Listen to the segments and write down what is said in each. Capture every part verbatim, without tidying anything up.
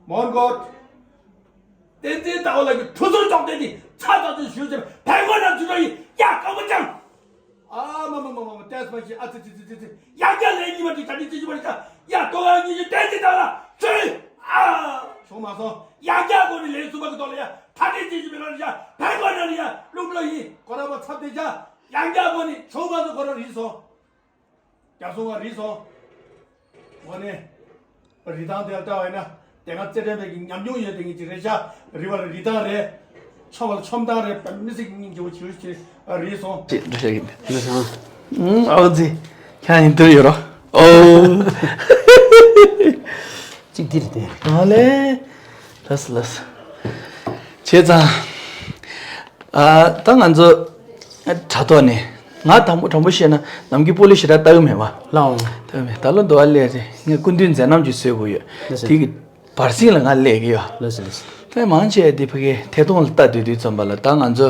མོན་གྷོ། བསྟན་འཛིན་ཟླ་བ་ལགས་ཀྱི་གྲུ་ཟུར་ཚོགས་སྡེ་འདི་ཚ་ཚ་ཚ་ཞུས་ཟེར་བལ་གོ་ན་ཚུར་ཡིན་ཡ་སྐམ་པོ་ཅང་། ཨ་མ་མ་མ་མ་མ་ཏེས་མ་ཤི་ཨ་ཙི་ཙི་ཙི་ཙི། ཡང་བསྐྱར་ལན་གཉིས་པ་དེ་ག་ནས་ཅི་ཞིག་མ་རེད་ཤག་ཡ་ལྟོ་ག་གཉིས་ཀྱི་བསྟན་འཛིན་ཟླ་བ་ལགས་ཚུར་ཡིན། ཨ། བྱུང་མ་སོང་། ཡང་བསྐྱར་གོ་ནི་ལན་གསུམ་པ་གི་ཐོག་ལ་ཡ་ད་ནས་ཅི་ཞིག་མི་རོ་རེད་ཤག་བལ་གོ་ན་ནི་ཡ་ལུམ་ལོ་ཡིན་གོ་ར་པ་ཚབ་དེ་ཤག་ཡང་བསྐྱར་གོ་ནི་བྱུང་མ་སོང་གོ་ར་རིལ་སོང་། རྒྱ་སོང་བ་རིལ་སོང་། འོ་ནས། རི་ཐང་དེ་ལ་བལྟ་བ་ཡིན་ན། དེ་སྔ་རྩེད་འགྲན་པའི་གི་ཉམས་མྱོང་ཡོད་དེ་ངེད་ཀྱི་རེད་ཤག་རི་བ་ལ་རི་ཐང་རེད། ཆོམ་བ་ལ་ཆོམ་ཐང་རེད། བལ་མི་སྲིད་སྙིང་རྗེ་བོ་བྱིའུ་ཆེ་རིལ་སོང་། ཅེས་འགྲོ་བཤད་ཀྱི་འདུག་ཨང་། ཨའོ་ཙི། ཁྱེད་ཡིན་དུ་ཡོད་རོ། ཨོ། གཅིག་འདི་རེད་དེ། ཨ་ལེ། ལགས་སོ་ལགས་སོ། བྱས་ཙང་། ཨ། ད་ང་ཚོ་དྲ་ཐོག་ནས་ང་དང་པོ་དྲང་པོ་བཤད་ན་ནམ་རྒྱུན་སྤོ་ལོ་ཞེ་དྲག་ལྟ་གི་མེད་པ། ལའོ། ལྟ་གི་མེད། ད་ལོ་འདུག་ཨ་ལས་རེད། ངས་སྐུ་མདུན་མཛད་རྣམ་ཅིག་བཟོས་དགོས་ཡོད། ལགས་སོ། དེ་གི་བར་གསེང་ལ་ང་སླེབས་ཀྱི་ཡོད། ལགས་སོ་ལགས་སོ། ད་མང་ཆེ་བ་དེ་ཕ་གིའི་ཐད་གཏོང་ལ་ལྟ་སྡོད་དུས་ཙམ་པ་ལ་ད་ང་ཚོ་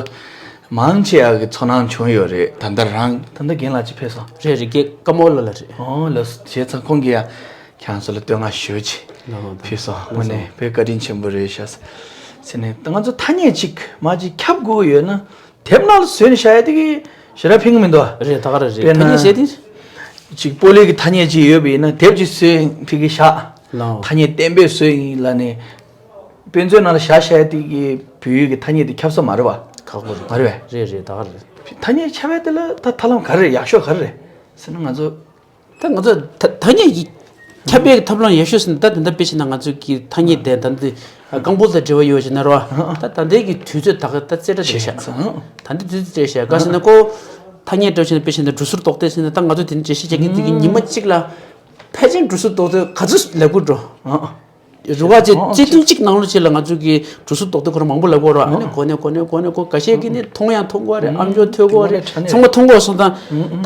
མང་ཆེ་བ་གི་ཚོར་སྣང་བྱུང་ཡོད་རེད། ད་ལྟ་རང་ད་ལྟ་རྒན་ལགས་ཅིག་ཕེབས་སོང་། རེད་རེད། རྒན་ཀརྨ་པ་ལགས་ལ་རེད། ཨོ་ལགས་སོ། བྱས་ཙང་ཁོང་གིས་ཡང་ཁྱེད་རང་ཚོ་ལ་བསྟོད་བསྔགས་ཞུ་ཅིག་ལགས་སོ། ཕེབས་སོང་། དངོས་གནས་དཔེ་བཀའ་དྲིན་ཆེན་པོ་རེད་ཤག་ཟེར་ནས། ད་ང་ཚོ་ཐ་སྙད་ཅིག་མ་ཅིག་ཁྱབ་དགོས་ཀྱི་ཡོད་ན། དེབ་ནང་ལ་བཟོས་ནས་བཞག་ཡ་དེ་གི་ཞེ་དྲག་ཕན་གི་མི་འདུག་ཨ། རེད། ད་ག་རང་རེད། དཔེར་ན་ཐ་སྙད་ཟེར་དེ། ཅིག་སྤོ་ལོའི་གི་ཐ་སྙད་ཅིག་ཡོད་པ་ཡིན་ན་དེབ་ཅིག་བཟོས་ཕ་གི་བཞག་ལའོ། ཐ་སྙད་གཏན་འབེབས་བཟོས་ཡིན་ལབ་ནས། དཔེ་མཛོད་ནང་ལ་བཞག་བཞག་ཡ་དེ་གི་བོད་ཡིག་གི་ཐ་སྙད་དེ་ཁྱབ་ས་མ་རེད་པ། ཁག་པོ་རེད། མ་རེད་པས། རེད་རེད། ད་ག་རང་རེད། ཐ་སྙད་ཁྱབ་ཡ་དེ་ལ་ད་ཐབས་ལམ་ག་རེ་རེད། ཡག་ཤོས་ག་རེ་རེད་ཟེར་ན། ང་ཚོ། ད་ང་ཚོ་ཐ་ཐ་སྙད་ཀྱི་ཁྱབ་པའི་ཐབས་ལམ་ཡག་ཤོས་ཟེར་ན། ད་དེ་འདྲ་དཔེ་བྱས་ན་ང་ཚོ་གི་ཐ་སྙད་དེ་ད་འདི་རྐང་སྤོལ་དང་འབྲེལ་བ་ཡོད་ཅེ་ན་རོ། ད་ད་ལྟའི་གི་དུས་ཚོད་ད་ག་ད་རྩེ་གྲ་རེད་ཤག་ད་འདི་དུས་ཚོད་རེད་ཤག་ག་ཟེར་ན་ཀོ། ཐ་སྙད་འདྲ་བྱས་ན་དཔེ་བྱས་ན་གྲུ་ཟུར་རྡོག་རྡེག་ཟེར་ན། ད་ང་ཚོ་དེ་འདྲ་འགྲེལ་བཤད་རྒྱག་གིན་དེ་གི་ཉི་མ་གཅིག་ལ་ཕལ་ཆེར་གྲུ་ཟུར་རྡོག་རྡེག་ག་ཚོད་ལབ་དགོས་འགྲོ། རུ་ཁག་ཅིག་བརྩེ་དུང་གཅིག་ནང་ལོགས་ཅིག་ལ་ང་ཚོ་གི་གྲུ་ཟུར་རྡོག་རྡེག་ཁོ་རང་མང་པོ་ལབ་ཀྱི་ཡོད་རེད་པ། ཨ་ནི་གོ་ནས་གོ་ནས་གོ་ནས་གོ། འགའ་ཤས་ཀྱིས་ནི་མཐོང་ཡང་མཐོང་གི་ཡོད་རེད། ཨམ་ཅོག་ཐོས་ཀྱི་ཡོད་རེད། ཚང་མ་མཐོང་གི་ཡོད་སོང་ཙང་།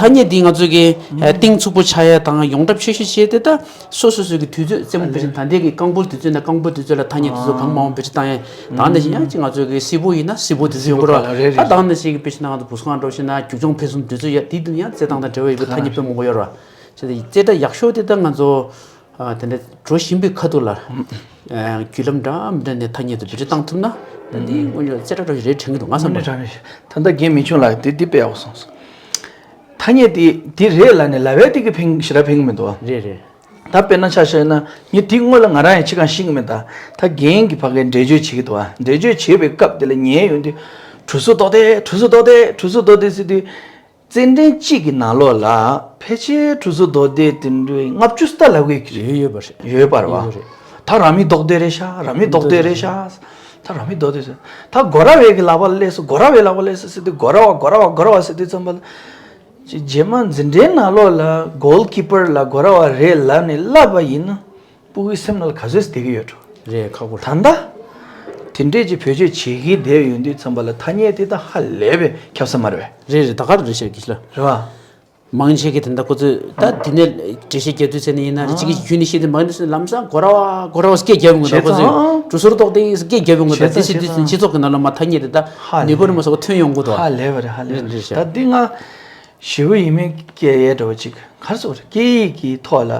ཐ་སྙད་འདི་ང་ཚོ་གི་གཏིང་ཚུགས་པོ་ཆགས་ཡ་དང་ཡོངས་གྲུབ་ཆེ་ཤོས་བྱས་ཏེ། ད་སོ་སོ་སོ་གི་དུས་ཚོད་རྩེད་མོ་དཔེ་བཞིན་ད་ལྟའི་གི་རྐང་སྤོལ་དུས་ཚོད་ནས་རྐང་སྤོལ་དུས་ཚོད་ལ་ཐ་སྙད་དེ་ཚོ་གང་མང་བེད་སྤྱོད་བཏང་ཡ། ད་ནང་བཞིན་ཡང་ཅིག་ང་ཚོ་གི་སིལ་བུ་ཡིན་ན་སིལ་བུ་དེ་ཚོ་ཡོང་གི་རེད་པ། རེད་རེད། ད་ནང་བཞིན་གི་དཔེ་བཞིན་ང་ཚོ་བུ་སྐང་འགྲོ་བཞིན་ན་རྒྱུག་མཆོང་འཕེན་གསུམ་དེ་ཚོ་ཡ་དེའི་དུས་ཡང་རྩེད་སྟངས་དང་འབྲེལ་བ་ཡོད་པའི་ཐ་སྙད་དཔེ་མང་པོ་ཡོད་རེད་པ། བྱས་ཏེ་རྩེ་གྲ་ཡག་ཤོས་དེ་ད་ང་ཚོ། ཨ། དེ་འདྲ་འགྲོ་བཞིན་པའི་ཁ་ཐུག་ལ། ཨ། བརྒྱུད་ལམ་འདྲ་མི་འདྲ་ནས་ཐ་སྙད་དེ་བེད་སྤྱོད་བཏང་ཐུབ་ན། ད་འདི་དངོས་གནས་རྩེ་གྲ་འདྲ་བོ་ཞིག་རེད་དྲན་གྱི་འདུག་ང་བསམ་པར། དངོས་གནས་དྲང་གནས་ད་ལྟ་རྒན་མི་ཆུང་ལགས་དེ་འདི་དཔེ་ཡག་པོ་གསུངས་སོང་། ཐ་སྙད་དེ་འདི་རེད་ལབ་ནས་ལབ་ཡ་དེ་གི་ཕན་ཞེ་དྲག་ཕན་གྱི་མི་འདུག་ཨ། རེད་རེད། ད་དཔེར་ན་ཆ་བཞག་ན་ངས་དེ་སྔོན་ལ་ང་རང་ཡང་ཅི་གང་ཤེས་ཀྱི་མེད། ད་ད་རྒན་གྱིས་ཕ་གིར་འགྲེལ་བརྗོད་བྱེད་ཀྱི་འདུག་ཨ། འགྲེལ་བརྗོད་བྱེད་པའི་སྐབས་དེ་ལ་ཉན་ཡོང་དུས། གྲུ་ཟུར་རྡོག་རྡེག་གྲུ་ཟུར་རྡོག་རྡེག་གྲུ་ཟུར་རྡོག་རྡེག་ཟེར་དུས། རྩེད་འགྲན་གཅིག་གི་ནང་ལོགས་ལ་ཕལ་ཆེར་གྲུ་ཟུར་རྡོག་རྡེག་དེ་འདྲའི་ལྔ་བཅུ་ཙམ་ལབ་ཀྱི་ཡོད་ཀྱི་རེད། ཡོད་ཡོད་པ་རེད། ཡོད་པ་རེད་པ། ཡོད་རེད། ད་རང་མི་རྡོག་རྡེག་རེད་ཤག་རང་མི་རྡོག་རྡེག་རེད་ཤག་ད་རང་མི་རྡོག་རྡེག་ཟེར། ད་སྒོ་ར་བའི་གི་ལག་པ་ལ་སླེབས་སོང་། སྒོ་ར་བའི་ལག་པ་ལ་སླེབས་སོང་ཟེར་དུས། སྒོ་ར་བ་སྒོ་ར་བ་སྒོ་ར་བ་ཟེར་དུས་ཙམ་པ་ལ། ཅིག་རྗེས་མ་འཛིན་གྲྭའི་ནང་ལོགས་ལ་གོལ་ཀི་པར་ལ་སྒོ་ར་བ་རེད་ལབ་ནས་བསླབས་པ་ཡིན་ན། སྤུ་གུའི་སེམས་ནང་ལ་ག་ཚོད་བསྡད་ཀྱི་ཡོད་འགྲོ། རེད། ཁག་པོ་རེད། ད་ལྟ་དེ་འདྲས་ཀྱི་བེད་སྤྱོད་བྱེད་ཀྱི་བསྡད་ཡོང་དུས་ཙམ་པ་ལ་ཐ་སྙད་དེ་ད་ཧ་ལས་པའི་ཁྱབ་ས་མ་རེད་པས། རེད་རེད། ད་ག་རེད་ཤག་གི་ལ། རེད་པ། མང་ཆེ་གི་དེ་འདྲ་ཁོ་ཚོས་ད་འདི་ནས་འགྲེལ་བཤད་རྒྱག་དུས་ཚེ་ནས་ཡིན་ན་རེད། གཅིག་གིས་རྒྱུད་ནས་བཤད་དུས་མང་དུས་ལམ་སང་སྒོ་ར་བ་སྒོ་ར་བ་སྐད་རྒྱབ་ཡོང་གི་འདུག་ཁོ་ཚོས་ཨང་། གྲུ་ཟུར་རྡོག་རྡེག་སྐད་རྒྱབ་ཡོང་གི་འདུག་བྱས་ཙང་དེ་བྱེད་དུས་ཚེ་ན་སྤྱི་ཚོགས་ཀྱི་ནང་ལ་མ་ཐ་སྙད་དེ་ད་ཧ་ནུས་པ་ལས་རི་མོ་སོགས་ཐོན་ཡོང་གི་འདུག་ཧ་ལས་པ་རེད། ཧ་ལས་པ་རེད། རེད་རེད་ཤག་ད་འདི་ང་ཞེ་པོ་ཡིན་མིན་སྐད་ཡས་འདྲ་བོ་ཅིག་ག་རེ་ཟེར་དགོས་རེད། སྐད་ཡིག་གི་ཐོག་ལ་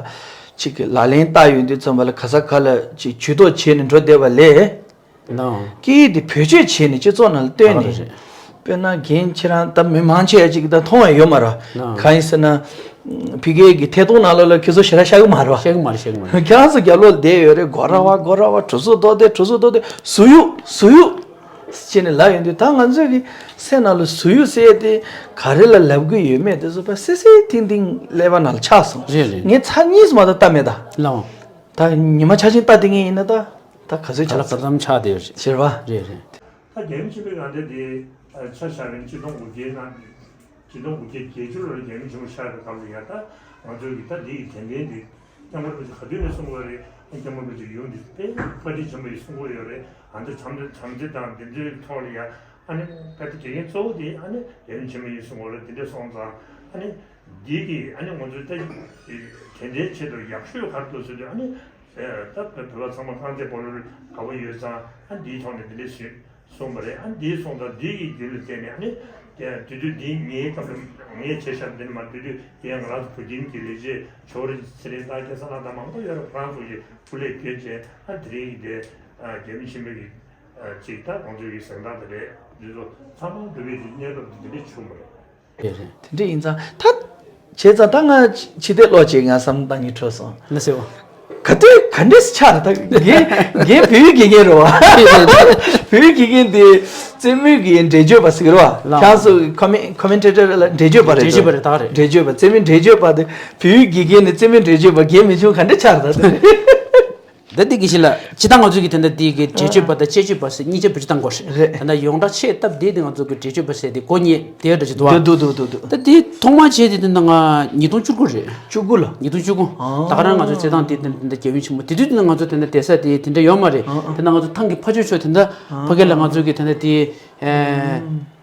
ཅིག་གི་ལག་ལེན་བསྟར་ཡོང་དུས་ཙམ་པ་ལ་ག་ས་ག་ལ་ཅིག་ཇུས་གཏོགས་བྱས་ནས་འགྲོ་བསྡད་པ་ལས། ནའོ། སྐད་ཡིག་དེ་བེད་སྤྱོད་བྱས་ནས་སྤྱི་ཚོགས་ནང་ལ་བཏོན་ནས། ཨ་རེད། དཔེར་ན་རྒན་ཁྱེད་རང་ད་མི་མང་ཆེ་བ་ཅིག་ད་མཐོང་བ་ཡོད་མ་རེད། ནའོ། གང་ཡིན་ཟེར་ན། ཕ་གིའི་གི་ཐད་གཏོང་ནང་ལོགས་ལ་ཁྱེད་ཚོ་ཞེ་དྲག་ཤར་གི་མ་རེད་པ། ཤར་གི་མ་རེད། ཤར་གི་མ་རེད། ཁྱེད་རང་ཚོ་རྒྱབ་ལོགས་བསྡད་ཡོད་རེད། སྒོ་ར་བ་སྒོ་ར་བ་གྲུ་ཟུར་རྡོག་རྡེག་གྲུ་ཟུར་རྡོག་རྡེག་ཟུར་གཡུག་ཟུར་གཡུག་ཅེས་ནས་ལབ་ཡོང་དུས། ད་ང་ཚོའི་གི་སེམས་ནང་ལ་ཟུར་གཡུག་ཟེར་ཡས་དེ་ག་རེ་ལ་ལབ་གི་ཡོད་མེད་དེ་ཚོ་ཕར་སིང་སིང་ཐིང་ཐིང་ཀླད་པ་ནང་ལ་ཆགས་སོང་། རེད་རེད། ངས་ཚར་གཉིས་སུ་མ་གཏོགས་བལྟས་མེད་ད། ལའོ། ད་ཉི་མ་ཆ་ཆེན་ལྟ་དེ་ངས་ཡིན་ན་ད། ད་ག་ཚོད་ད་ཆགས་ལ་ག་ཙམ་ཆགས་བསྡད་ཡོད་རེད། ཟེར་བ། རེད་རེད། ད་རྒྱལ་ཡུམ་ཆེན་པོའི་ཡང་སྟེང་དེ་ཆ་བཞག་ན་ཆིག་སྟོང་དགུ་བརྒྱའི་ནང་ཆིག་སྟོང་དགུ་བརྒྱ་བརྒྱད་ཅུ་ལོར་རྒྱལ་ཡུམ་ཆེན་པོ་ཆགས་པའི་སྐབས་ལ་ཡ། ད་ང་ཚོའི་གི་ད་འདི་ཡི་དྲན་རྟེན་འདི་སྐྱབས་མགོན་རིན་པོ་ཆེ་ག་དུས་ནས་གསུང་གི་ཡོད་རེད། སྐྱབས་མགོན་རིན་པོ་ཆེ་ཡུམ་འདི་དཔེ་བཀའ་དྲིན་ཆེན་པོ་ཡིན་གསུང་གི་ཡོད་རེད། ཨ་ནི་བྱམས་བྱམས་བརྩེ་དང་འདི་ཚོའི་ཐོག་ལ་ཡ། ཨ་ནི་ད་ལྟ་དགེ་རྒན་གཙོ་བོ་དེ་ཨ་ནི་རྒྱལ་ཡུམ་ཆེན་པོ་ཡིན་གསུང་གི་ཡོད་རེད། དེ་འདྲ་སོང་ཙང་ཨ་ནི་འདི་གི་ཨ་ནི་ང་ཚོའི་ད་དྲན་རྟེན་ཆེད་དུ་ཡག་ཤོས་ག་རེ་འདུག་ཟེར་དུས། ཨ་ནི་ད་བོད་པ་ཚང་མ་རྐང་རྩེད་སྤོ་ལོར་དགའ་པོ་ཡོད་ཙང་། ཨ་འདིའི་ཐོག་ནས་འདི་འདྲས་གསུངས་པ་རེད། ཨ་འདིའི་སོང་ཙང་འདི་ཡི་རྒྱུད་ལ་བརྟེན་ནས་ཨ་ནི་ དེ་དུས་འདི་ངའི་སྐབས་ལ་ངས་བྱས་ཤག་འདི་ནི་མ་དེ་དུས་དེ་ཡང་ང་རང་ཚོ་བོད་ཁྱིམ་གྱི་ལས་བྱེད་ཇོ་རི་ཚེ་རིང་དང་སྐལ་བཟང་ལགས་དང་མང་པོ་ཡོད་རེད། ཁོ་རང་ཚོ་ཡི་སྐུ་ལས་བསྐྱོན་བྱས་ཨ་དེ་རིང་གི་དེ་རྒྱལ་ཡུམ་ཆེན་མོ་གི་ཅིག་ད་ཁོང་ཚོའི་གི་གཟེངས་རྟགས་དེ་རེད། འདི་ཚོ་ཚང་མ་འགྲུབ་པའི་གནས་སྐབས་འདི་དེ་འདྲས་བྱུང་བ་རེད། རེད་རེད། དེ་འདྲ་ཡིན་ཙང་ད། བྱས་ཙང་ད་ང་ཕྱི་དེ་ལོག་བྱས་ང་བསམ་བཏང་གི་འཕྲོད་སོང་། ལ་སེ་བ། ག་དུས་ག་འདྲས་ཆགས་རེད་ད། རྒན་རྒན་བོད་ཡིག་དགེ་རྒན་རེད་བ། བོད་ཡིག་དགེ་རྒན་དེ་རྩེད་མོའི་གི་འགྲེལ་བརྗོད་པ་ཟེར་གི་རེད་བ། ལགས། ཁྱེད་རང་ཚོ་ཀོ་མེན་ཀོ་མེན་ཊེ་ཊར་ལ་འགྲེལ་བརྗོད་པ་རེད། འགྲེལ་བརྗོད་པ་རེད་ད་རེད། འགྲེལ་བརྗོད་པ་རྩེད་མོའི་འགྲེལ་བརྗོད་པ་དེ་བོད་ཡིག་དགེ་རྒན་ནས་རྩེད་མོའི་འགྲེལ་བརྗོད་པ་རྒན་མི་ཆུང་ག་འདྲས་ཆགས་རེད་ད། ད་འདི་གི་ཞིག་ལ་ཅི་ད་ང་ཚོའི་གི་དེ་འདྲ་དེའི་གི་འགྲེལ་བརྗོད་པ་དང་དཔྱད་བརྗོད་པ་ཟེར་གཉིས་ཆ་བེད་སྤྱོད་བཏང་དགོས་རེད། རེད། ད་ལྟ་ཡོངས་གྲགས་ཆེས་སྟབས་བདེ་དེ་ང་ཚོ་གི་འགྲེལ་བརྗོད་པ་ཟེར་དེ་གོ་ཉེ་དེ་འདྲ་ཅིག་འདུག་ཨ། འདུག་འདུག་འདུག་འདུག་ད་དེ་ཐོག་མར་བྱས་དེ་དེ་ན་ང་ཉིས་སྟོང་བཅུ་དགུ་རེད། བཅུ་དགུ་ལ། ཉིས་སྟོང་བཅུ་དགུ། ཨ། ད་ག་རང་ང་ཚོ་རྩེད་ཐང་དེ་དེ་འདྲ་རྒྱལ་ཡུམ་ཆེན་མོ་དེ་དུས་དེ་ན་ང་ཚོ་དེ་འདྲ་བསྡད་ས་དེ་དེ་འདྲ་ཡོད་མ་རེད། ཨ། ཨ། དེ་ན་ང་ཚོ་ཐང་གི་ཕ་ཇོ་ཕྱོགས་དེ་འདྲ་ཨ། ཕ་གི་ལ་ང་ཚོ་གི་དེ་འདྲ་དེ་ཨ། ཨ།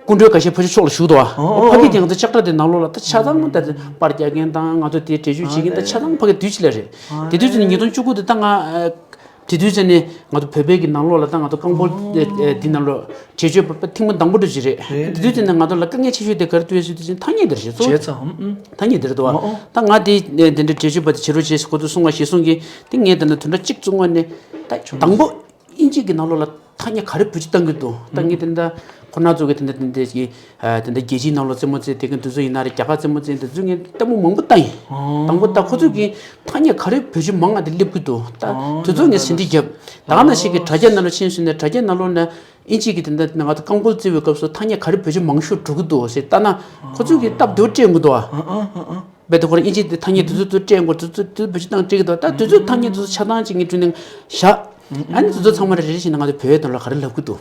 སྐུ་མགྲོན་ཁ་ཤས་ཕ་ཇོ་ཕྱོགས་ལ་བཞུགས་འདུག་ཨ། ཨོ། ཕ་གི་ཨོ། དེ་ང་ཚོ་ལྕགས་དྲ་དེ་ནང་ལོགས་ལ་ད་ཆ་ཚང་ད་དེ་པར་རྒྱག་མཁན་དང་ང་ཚོ་དེ་འགྲེལ་བརྗོད་བྱེད་མཁན་ད་ཆ་ཚང་ཕ་གི་དུས་ཆེ་ལ་རེད། དེ་དུས་ཚོད་ནས་ཉིས་སྟོང་བཅུ་དགུ་དེ་ད་ང་དེ་དུས་ཚོད་ནས་ང་ཚོ་བོད་པའི་གི་ནང་ལོགས་ལ་ད་ང་ཚོ་རྐང་སྤོལ་དེ་དེ་ནང་ལོགས་འགྲེལ་བརྗོད་པ་ཐེངས་མ་དང་པོ་འདྲ་ཞིག་རེད། རེད། དེ་དུས་ཚོད་ནས་ང་ཚོ་ལ་དཀའ་ངལ་ཆེ་ཤོས་དེ་ག་རེ་འདུག་ཟེར་དུས་ཚོད་ཐ་སྙད་དེ་རེད་ཤག་སོ། བྱས་ཙང་ཨ། ཐ་སྙད་དེ་རེད་འདུག་ཨ། ཨོ། ད་ང་དེ་དེ་འདྲ་འགྲེལ་བརྗོད་པ་དེ་བྱེད་རོགས་བྱེད་ཟེར་ཁོ་ཚོ་གསུང་བ་ཞེས་གསུང་གི་དེ་ངས་དེ་འདྲ་དོན་དག་གཅིག་བཙུགས་པ་ནས་ད་དང་པོ། དབྱིན་ཇི་གི་ནང་ལོགས་ལ་ཐ་སྙད་ག་རེ་བེད་སྤྱོད་བཏང་གི་འདུག་ད་ངས་དེ་འདྲ་ཁོ་རང་ཚོ་གི་དེ་འདྲ་དེ་འདྲ་གི་ཨ། དེ་འདྲ་རྒྱལ་སྤྱིའི་ནང་ལོགས་རྩེད་མོ་རྩེ་དེ་གི་དུས་ཚོད་ཡིན་ན་རེད། རྒྱ་གར་རྩེད་མོ་རྩེ་དེ་ཚོ་ངས་ལྟད་མོ་མང་པོ་ལྟ་ཡིན། ཨོ། དང་པོ་ད་ཁོ་ཚོ་གི་ཐ་སྙད་ག་རེ་བེད་སྤྱོད་མང་ང་དེ་སླེབས་ཀྱི་འདུག་ད་ཨོ། དེ་ཚོ་ངས་ཟིན་བྲིས་བརྒྱབ། ད་ག་ནང་བཞིན་གི་དྲ་རྒྱ་ནང་ལ་ཕྱིན་སོང་ནས་དྲ་རྒྱ་ནང་ལོགས་ནས་དབྱིན་ཇི་གི་དེ་འདྲ་ང་ཚོ་རྐང་སྤོལ་རྩེ་བའི་སྐབས་སུ་ཐ་སྙད་ག་རེ་བེད་སྤྱོད་མང་ཤོས་འགྲོ་གི་འདུག་ཟེར་ལྟ་ན་ཁོ་ཚོ་གི་སྟབས་བདེ་པོ་སྤྲད་གི་འདུག་ཨ། ཨོ། ཨོ། ཨོ། ཨོ། རྦད་དེ་ཁོ་རང་དབྱིན་ཇི་དེ་ཐ་སྙད་དེ་ཚོ་ཚོ་སྤྲད་དགོས་དེ་ཚོ་དེ་ཚོ་བེད་སྤྱོད་བཏང་སྤྲད་ཀྱི་འདུག་ད་དེ་ཚོ་ཐ་སྙད་དེ་ཚོ་ཆ་ཚང་ཅིག་ངས་བྲིས་ནས་བཞག་ཨ་ནི་དེ་ཚོ་ཚང་མ་རེ་རེ་བཞིན་ང་ཚོ་བོད་ཡིག་ནང་ལ་ག་རེ་ལབ་ཀྱི་འདུག་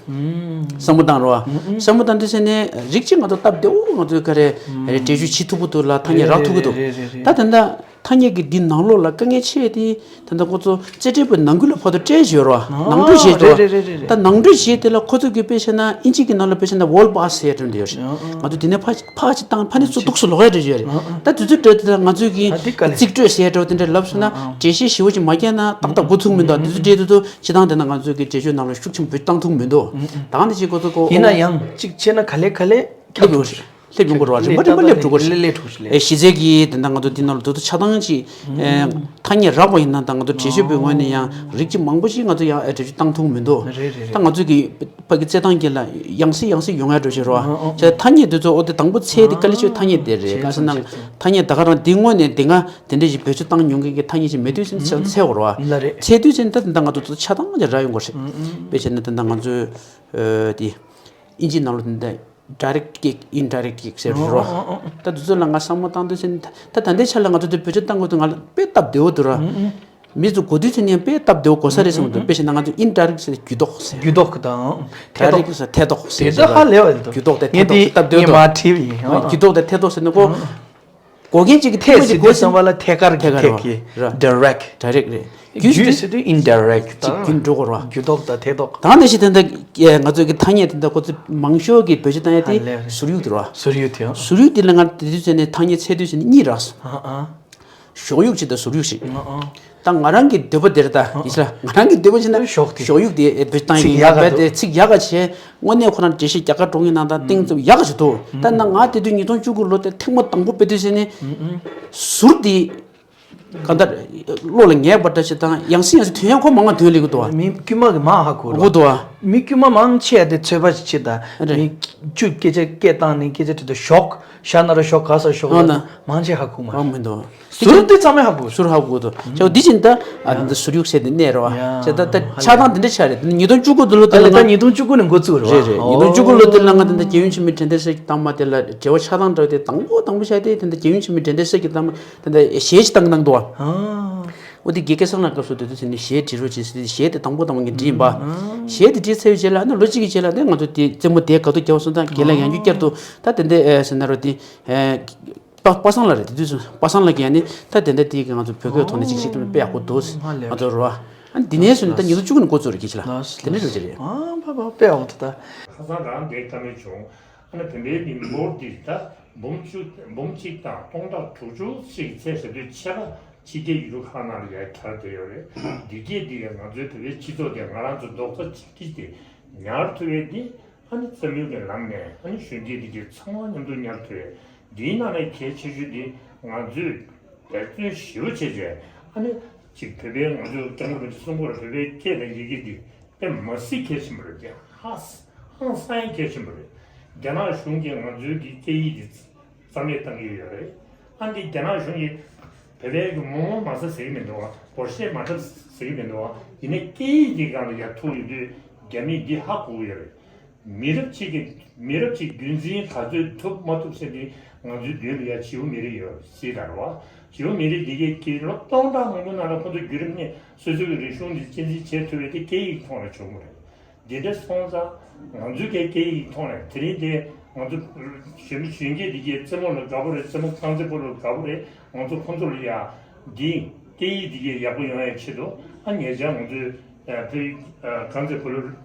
བསམ་བློ་བཏང་རོགས། བསམ་བློ་བཏང་དུས་ཚོད་ནས་རིགས་གཅིག་ང་ཚོ་སྟབས་བདེ་བོ་ང་ཚོ་ག་རེ་རེ་འགྲེལ་བརྗོད་བྱེད་ཐུབ་ཀྱི་འདུག་ལ་ཐ་སྙད་རག་ཐུབ་ཀྱི་འདུག་རེད་རེད་རེད། ད་དེ་འདྲ་ཐ་སྙད་ཀྱི་འདི་ནང་ལོགས་ལ་དཀའ་ངལ་ཆེ་དེ་དེ་འདྲ་ཁོ་ཚོ་རྩེད་འགྲན་པའི་ནང་ཁུལ་ལ་ཕར་དུ་སྤྲད་བཞག་རོགས། ནང་འཁྲུག་བྱས་འགྲོ། རེད་རེད་རེད་རེད། ད་ནང་འཁྲུག་བྱས་དེ་ལ་ཁོ་ཚོ་གིས་དཔེ་བཤད་ན་དབྱིན་ཇི་གི་ནང་ལ་དཔེ་བཤད་ན་ཝོལ་པ་སི་ཟེར་དེ་འདྲ་ཡོད་རེད། ཨ། ཨ། ང་ཚོ་དེ་ནས་ཕར་ཕར་ཅིག་བཏང་ཕ་ནས་ཚུར་འདུག་སེ་ལོག་ཡ་འདྲ་ཡོད་རེད། ཨ། ཨ། ད་དུས་ཚོད་སྤྲད་དེ་ང་ཚོས་ཀྱི་ཨ་འདི་དཀའ་ལས། རྩིས་སྤྲོད་ཟེར་འདྲ་བ་དེ་འདྲ་ལབ་སོང་ན། ཨ། ཨ། འགྲེལ་བཤད་ཞིབ་པོ་ཅིག་མ་བརྒྱབ་ན་ཏག་ཏག་འགོ་ཚུགས་མི་འདུག་དུས་ཚོད་སྤྲད་དུས་ཚོད་སྤྱི་བཏང་དེ་ན་ང་ཚོས་ཀྱི་འགྲེལ་བརྗོད་ནང་ལ་ཤུགས་ཆེན་པོ་བཏང་ཐུབ་མི་འདུག་ཨ། ཨ། ད་ནི་ཅིག་ཁོ་ཚོ་ཀོ་ཡིན་ན་ཡང་ཅིག་བྱས་ན་ག་ལེ་ག་ལེ་སླེབས་ཡོང་། སླེབས་ཡོང་གི་རེད། རིམ་པ་རིམ་པ་སླེབས་འགྲོ་གི་རེད། སླེབས་འགྲོ་གི་རེད། ཨེ་གཞི་རྩའི་གི་དེ་འདྲ་ང་ཚོ་འདི་ནང་ལ་དུ་དུ་ཆ་ཚང་ཅིག་ཨེ་ཐ་སྙད་རག་པ་ཡིན་ན་ད་ང་ཚོ་འགྲེལ་བརྗོད་པའི་ངོས་ནས་ཡང་རིགས་གཅིག་མང་པོ་ཞིག་ང་ཚོ་ཡང་ཨེ་འགྲེལ་བརྗོད་བཏང་ཐུབ་མི་འདུག་རེད་རེད་རེད། ད་ང་ཚོ་གི་ཕ་གི་རྩེད་ཐང་གི་ལ་ཡང་སེ་ཡང་སེ་ཡོང་ཡ་འགྲོ་བཞིན་རོ། ཨ། ཨ། ཨ། བྱས་ཐ་སྙད་དེ་ཚོ་ཨོ་དེ་དང་པོ་ཚད་དེ་དཀའ་ལས་ཆེ་ཐ་སྙད་དེ་རེད། བྱས་ག་ཟེར་ན་ཙང་བྱས་ཙང་། ཐ་སྙད་ད་ག་རང་འདི་སྔོན་ནས་དེ་སྔ་དེ་འདྲ་ཞིག་བེད་སྤྱོད་བཏང་མྱོང་མཁན་གྱི་ཐ་སྙད་ཞིག་མེད་དུས་ཙམ་ཚད་འཚལ་བ་རོ། ལ་རེད། ཚད་དུས་ཙམ་ད་དེ་འདྲ་ང་ཚོ་ཚོ་ཆ་ཚང་ཅིག་རག་ཡོང་གི་རེད། ཨ། ཨ། ཨ། དཔེ་བྱས་ན་དེ་འདྲ་ང་ཚོས་ཨ་དེ་དབྱིན་ཇིའི་ནང་ལོགས་དེ་འདྲ་direct kick indirect kick ཟེར་རོ། ཨོ། ཨོ། ཨོ། ད་དུས་ཚོད་ལ་ང་བསམ་བློ་བཏང་དུས་ཙམ་ད་ད་ལྟའི་ཆ་ལ་ང་ཚོ་དེ་བེད་སྤྱོད་བཏང་དགོས་དུས་ང་ལ་དཔེ་སྟབས་བདེ་བོ་འདུག་ར། ཨ། ཨ། མི་ཚོ་གོ་དུས་ཚོད་ནས་དཔེ་སྟབས་བདེ་བོ་གོ་ས་རེད་བསམ་གི་འདུག་དཔེ་བྱས་ན་ང་ཚོ་indirect ཟེར་རྒྱུ་ལྡོག་ཟེར། རྒྱུ་ལྡོག་གི་དང་། ཐད་གཏོགས། Direct ཟེར་ཐད་གཏོགས་ཟེར། དེ་ཚོ་ཧ་ལས་པ་རེད་འདུག་རྒྱུ་ལྡོག་དང་ཐད་གཏོགས་ཟེར་སྟབས་བདེ་བོ་འདུག་ངས་དེ་ངས་མ་བྲིས་པ་ཡིན། རྒྱུ་ལྡོག་དང་ཐད་གཏོགས་ཟེར་ན་ཁོ། ཨ། གོ་མཁན་གཅིག་གིས་ཐད་ཀ་ཅིག་གོ་ཚེ་བ་ལ་ཐད་ཀར་གྱི་ཐད་ཀར་ཐད་ཀྱི་ར། Direct། Direct རེད། རྒྱུ་ཟེར་དུས་indirect ཅིག་རྒྱུ་འགྲོ་གོ་ར། རྒྱུ་ལྡོག་དང་ཐད་གཏོགས། ད་ནང་བཞིན་དེ་འདྲ་ང་ཚོ་གི་ཐ་སྙད་དེ་འདྲ་ཁོ་ཚོ་མང་ཤོས་ཀྱི་བེད་སྤྱོད་བཏང་ཡ་དེ་ཧ་ལས་རེད། ཟུར་ཡིག་དེ་ར། ཟུར་ཡིག་དེ། ཟུར་ཡིག་དེ་ལ་ང་དེ་དུས་ཚོད་ནས་ཐ་སྙད་ཚད་དུས་ཚོད་ནས་གཉིས་རག་སོང་། ཨ། ཨ། གཞོགས་ཡིག་ཅིག་དང་ཟུར་ཡིག་ཅིག་ཨ། ཨ། ད་ང་རང་གི་འདོད་པ་དེ་རེད་ད། ཨ། ཡིན་ས། ང་རང་གི་འདོད་པ་བྱས་ན་གཞོགས་དེ། གཞོགས་ཡིག་དེ་བེད་སྤྱོད་བཏང་ཡ་ཡིན་ན་རྦད་དེ་ཚིག་ཡག་ག་བྱས། དངོས་གནས་ཁོ་རང་འགྲེལ་བཤད་རྒྱག་ག་འགྲོ་མཁན་ནང་ད་གཏིང་ཙམ་ཡག་ག་ཞིག་འདུག་ད་ན་ང་དེ་དུས་ཉིས་སྟོང་བཅུ་དགུ་ལོ་དེ་ཐེངས་མ་དང་པོ་དཔེ་དུས་ཟེར་ནས་ཟུར་དེ་གང་ལྟར་བློ་ལ་ངེས་པ་འདྲ་ཞིག་དང་ཡང་སེ་ཡང་སེ་དོན་ཡང་ཁོ་མང་ང་དོན་ལེགས་གི་འདུག་བ། མི་དཀྱུས་མ་གི་མང་ཧ་གོ་གོ་འདུག་བ། མི་དཀྱུས་མ་མང་ཆེ་ཡ་དེ་ཚོད་པ་ཞིག་ཆེ་ད། རེད། མི་བཅུ་སྐད་ཆ་སྐད་བཏང་ནས་སྐད་ཆ་དྲི་དུས་ཞོག་ཤ་ན་ར་ཞོག་ག་ས་ཞོག་ཨ་ན། མང་ཆེ་ཧ་གོ་མ། ཧ་མི་འདུག་ཟུར་དེ་ཚང་མས་ཧ་གོ། ཟུར་ཧ་གོ་དོ། ཅོ་འདི་བཞིན་ད་ཨ་ཡ། འདི་ཟུར་ཡུག་ཟེར་དེ་གནས་རེད་བ། ཡ། ཅེ་ད་ད་ཆགས་སྡང་དེ་འདྲ་ཆགས་རེད། ཉིས་སྟོང་བཅུ་དགུ་དུ་ལོ་དེ་ཨ་ལ་ལ་ད་ང་ཉིས་སྟོང་བཅུ་དགུ་ནས་འགོ་བཙུགས་རེད་བ། རེད་རེད། ཉིས་སྟོང་བཅུ་དགུ་ལོ་དེ་ལ་ང་དེ་འདྲ་རྒྱལ་ཡུམ་ཆེན་མོའི་དྲན་རྟེན་གསེར་གྱི་ཐང་མ་དེ་ལ་འབྲེལ་བ་ཆགས་སྡང་འདྲ་དེ་དང་པོ་དང་པོ་བྱས་ཏེ་དེ་འདྲ་རྒྱལ་ཡུམ་ཆེན་མོའི་དྲན་རྟེན་གསེར་གྱི་ཐང་མ་དེ་འདྲ་གཞས་ཅིག་བཏང་གནང་འདུག་བ། ཨ། འོ་དེ་དགེ་རྒན་བསམ་ལགས་སྐབས་སུ་དེ་དུས་ཟེར་ནས་གཞས་བྲིས་རོགས་བྱེད་ཟེར་ཏེ་གཞས་དེ་དང་པོ་དང་པོ་ངས་བྲིས་ཡིན་པ། ཨ། གཞས་དེ་བྲིས་ཚར་བའི་རྗེས་ལ་ཨ་ནི་ལོ་གཅིག་གི་རྗེས་ལ་ནི་ང་ཚོ་དེ་རྩེད་མོ་དེ་ག་དུས་རྒྱག་སོང་ད་རྒན་ལགས་ཡང་བསྐྱར་དུ་ད་དེ་འདྲ་ཨེ་ཟེར་ན་རོ་དེ་ཨེ། པ་པ་སངས་ལགས་རེད། དེ་དུས་སུ་པ་སངས་ལགས་ཀྱིས་ནི་ད་དེ་འདྲ་དེ་གི་ང་ཚོ་བོད་སྐད་ཐོག་ནས་ཅིག་ཅིག་དེ་དཔེ་ཡག་པོ་འདུག་ཨོ། ང་ཚོ་རོ། ཨ་ནི་དེ་ནས་བཟུང་ནས་ད་ཉིས་སྟོང་བཅུ་དགུ་ནས་འགོ་བཙུགས་རེད་ཁྱེད་ཅི་ལ། ལགས་དེ་ནས་རེད་རེད། ཨ་ཕ་ཕ་དཔེ་ཡག་པོ་འདུག་ད། ཁ་སང་རང་འདིར་བཀའ་མོལ་བྱུང་། ཨ་ནི་བོད་པའི་མི་འབོར་འདི་ད་འབུམ་བཅུ་འབུམ་གཅིག་དང་སྟོང་ཕྲག་དྲུག་ཅུ་ཅིག་ཚད་ཟེར་དུས་ཆེ་ཁག་ཕྱི་རྒྱལ་ཡུལ་གྲུ་ཁག་ནང་ལ་ཡར་གྱར་བསྡད་ཡོད་རེད། འདི་གས་འདི་གས་ང་ཚོའི་བོད་པའི་སྤྱི་ཚོགས་དེ་ང་རང་ཚོ་རྡོག་རྩ་གཅིག་སྒྲིལ་དེ་ཉར་ཐུབ་པའི་འདི། ཨ་ནི་རྩེད་མོའི་གི་ལམ་ནས་ཨ་ནི་གཞོན་སྐྱེས་འདི་གའི་ཚང་མ་མཉམ་དུ་མཉམ་ཐུག་འདིའི་ནང་ནས་གལ་ཆེ་ཤོས་འདི་ང་ཚོས་འབད་བརྩོན་ཞེ་པོ་བྱས་བྱས་ཨ་ནི་ཅིག་བོད་པའི་ང་ཚོས་སྐྱབས་མགོན་རིན་པོ་ཆེ་གསུང་སྐོར་བོད་པའི་སྐད་དང་ཡི་གེ་འདི་དཔེ་མ་སྲིད་གལ་ཆེན་པོ་རེད། དེ་ཧ་ཧང་སང་ཡང་གལ་ཆེན་པོ་རེད། རྒྱ་ནག་གཞུང་གིས་ང་ཚོའི་གི་སྐད་ཡིག་འདི་རྩ་མེད་བཏང་གི་ཡོད་རེད། ཨ་འདི་རྒྱ་ནག་གཞུང་གིས་བོད་པའི་གི་མོག་མོག་མ་ཟ་ཟེར་གི་མི་འདུག་བ། སྒོར་གཞས་མ་འཁྲབ་ཟེར་གི་མི་འདུག་བ། ཡིན་ནའི་སྐད་ཡིག་འདི་སྒང་ལ་ཡར་ཐུག་ཡོང་དུས་རྒྱ་མིས་འདི་ཧ་གོ་གི་ཡོད་རེད། མི་རབས་གཅིག་གི་མི་རབས་གཅིག་རྒྱུན་འཛིན་ག་ཚོད་ཐུབ་མ་ཐུབ་ཟེར་འདི་ང་ཚོའི་མདུན་ལ་ཡ་བྱིའུ་མི་རིགས་ཡོད་སྲིད་ད་རེད་བ། བྱིའུ་མི་རིགས་འདི་གའི་གི་ལོ་སྟོང་ཕྲག་མང་པོའི་ནང་ལ་ཁོ་ཚོ་བརྒྱུད་རིམ་ནས་སོ་སོའི་རིག་གཞུང་འདི་གཅེས་འཛིན་བྱེད་ཐུབ་པའི་དེ་སྐད་ཡིག་ཐོག་ནས་བྱུང་བ་རེད། འདི་འདྲ་སོང་ཙང་ང་ཚོའི་གའི་སྐད་ཡིག་ཐོག་ནས་དེ་རིང་དེ་ང་ཚོ་གཞོན་གཞོན་སྐྱེས་འདི་གའི་རྩེད་མོ་ལ་དགའ་པོ་རེད། རྩེད་མོ་རྐང་རྩེད་སྤོ་ལོ་དགའ་པོ་རེད། ང་ཚོ་ཁོ་ཚོ་ལ་ཡ་འདི་སྐད་ཡིག་འདི་གའི་ཡག་པོ་ཡོང་ཡའི་ཆེད་དུ་ཨ་ཉེ་ཆར་ང་ཚོའི་ཨ་བོད་ཨ་རྐང་རྩེད་སྤོ་ལོ་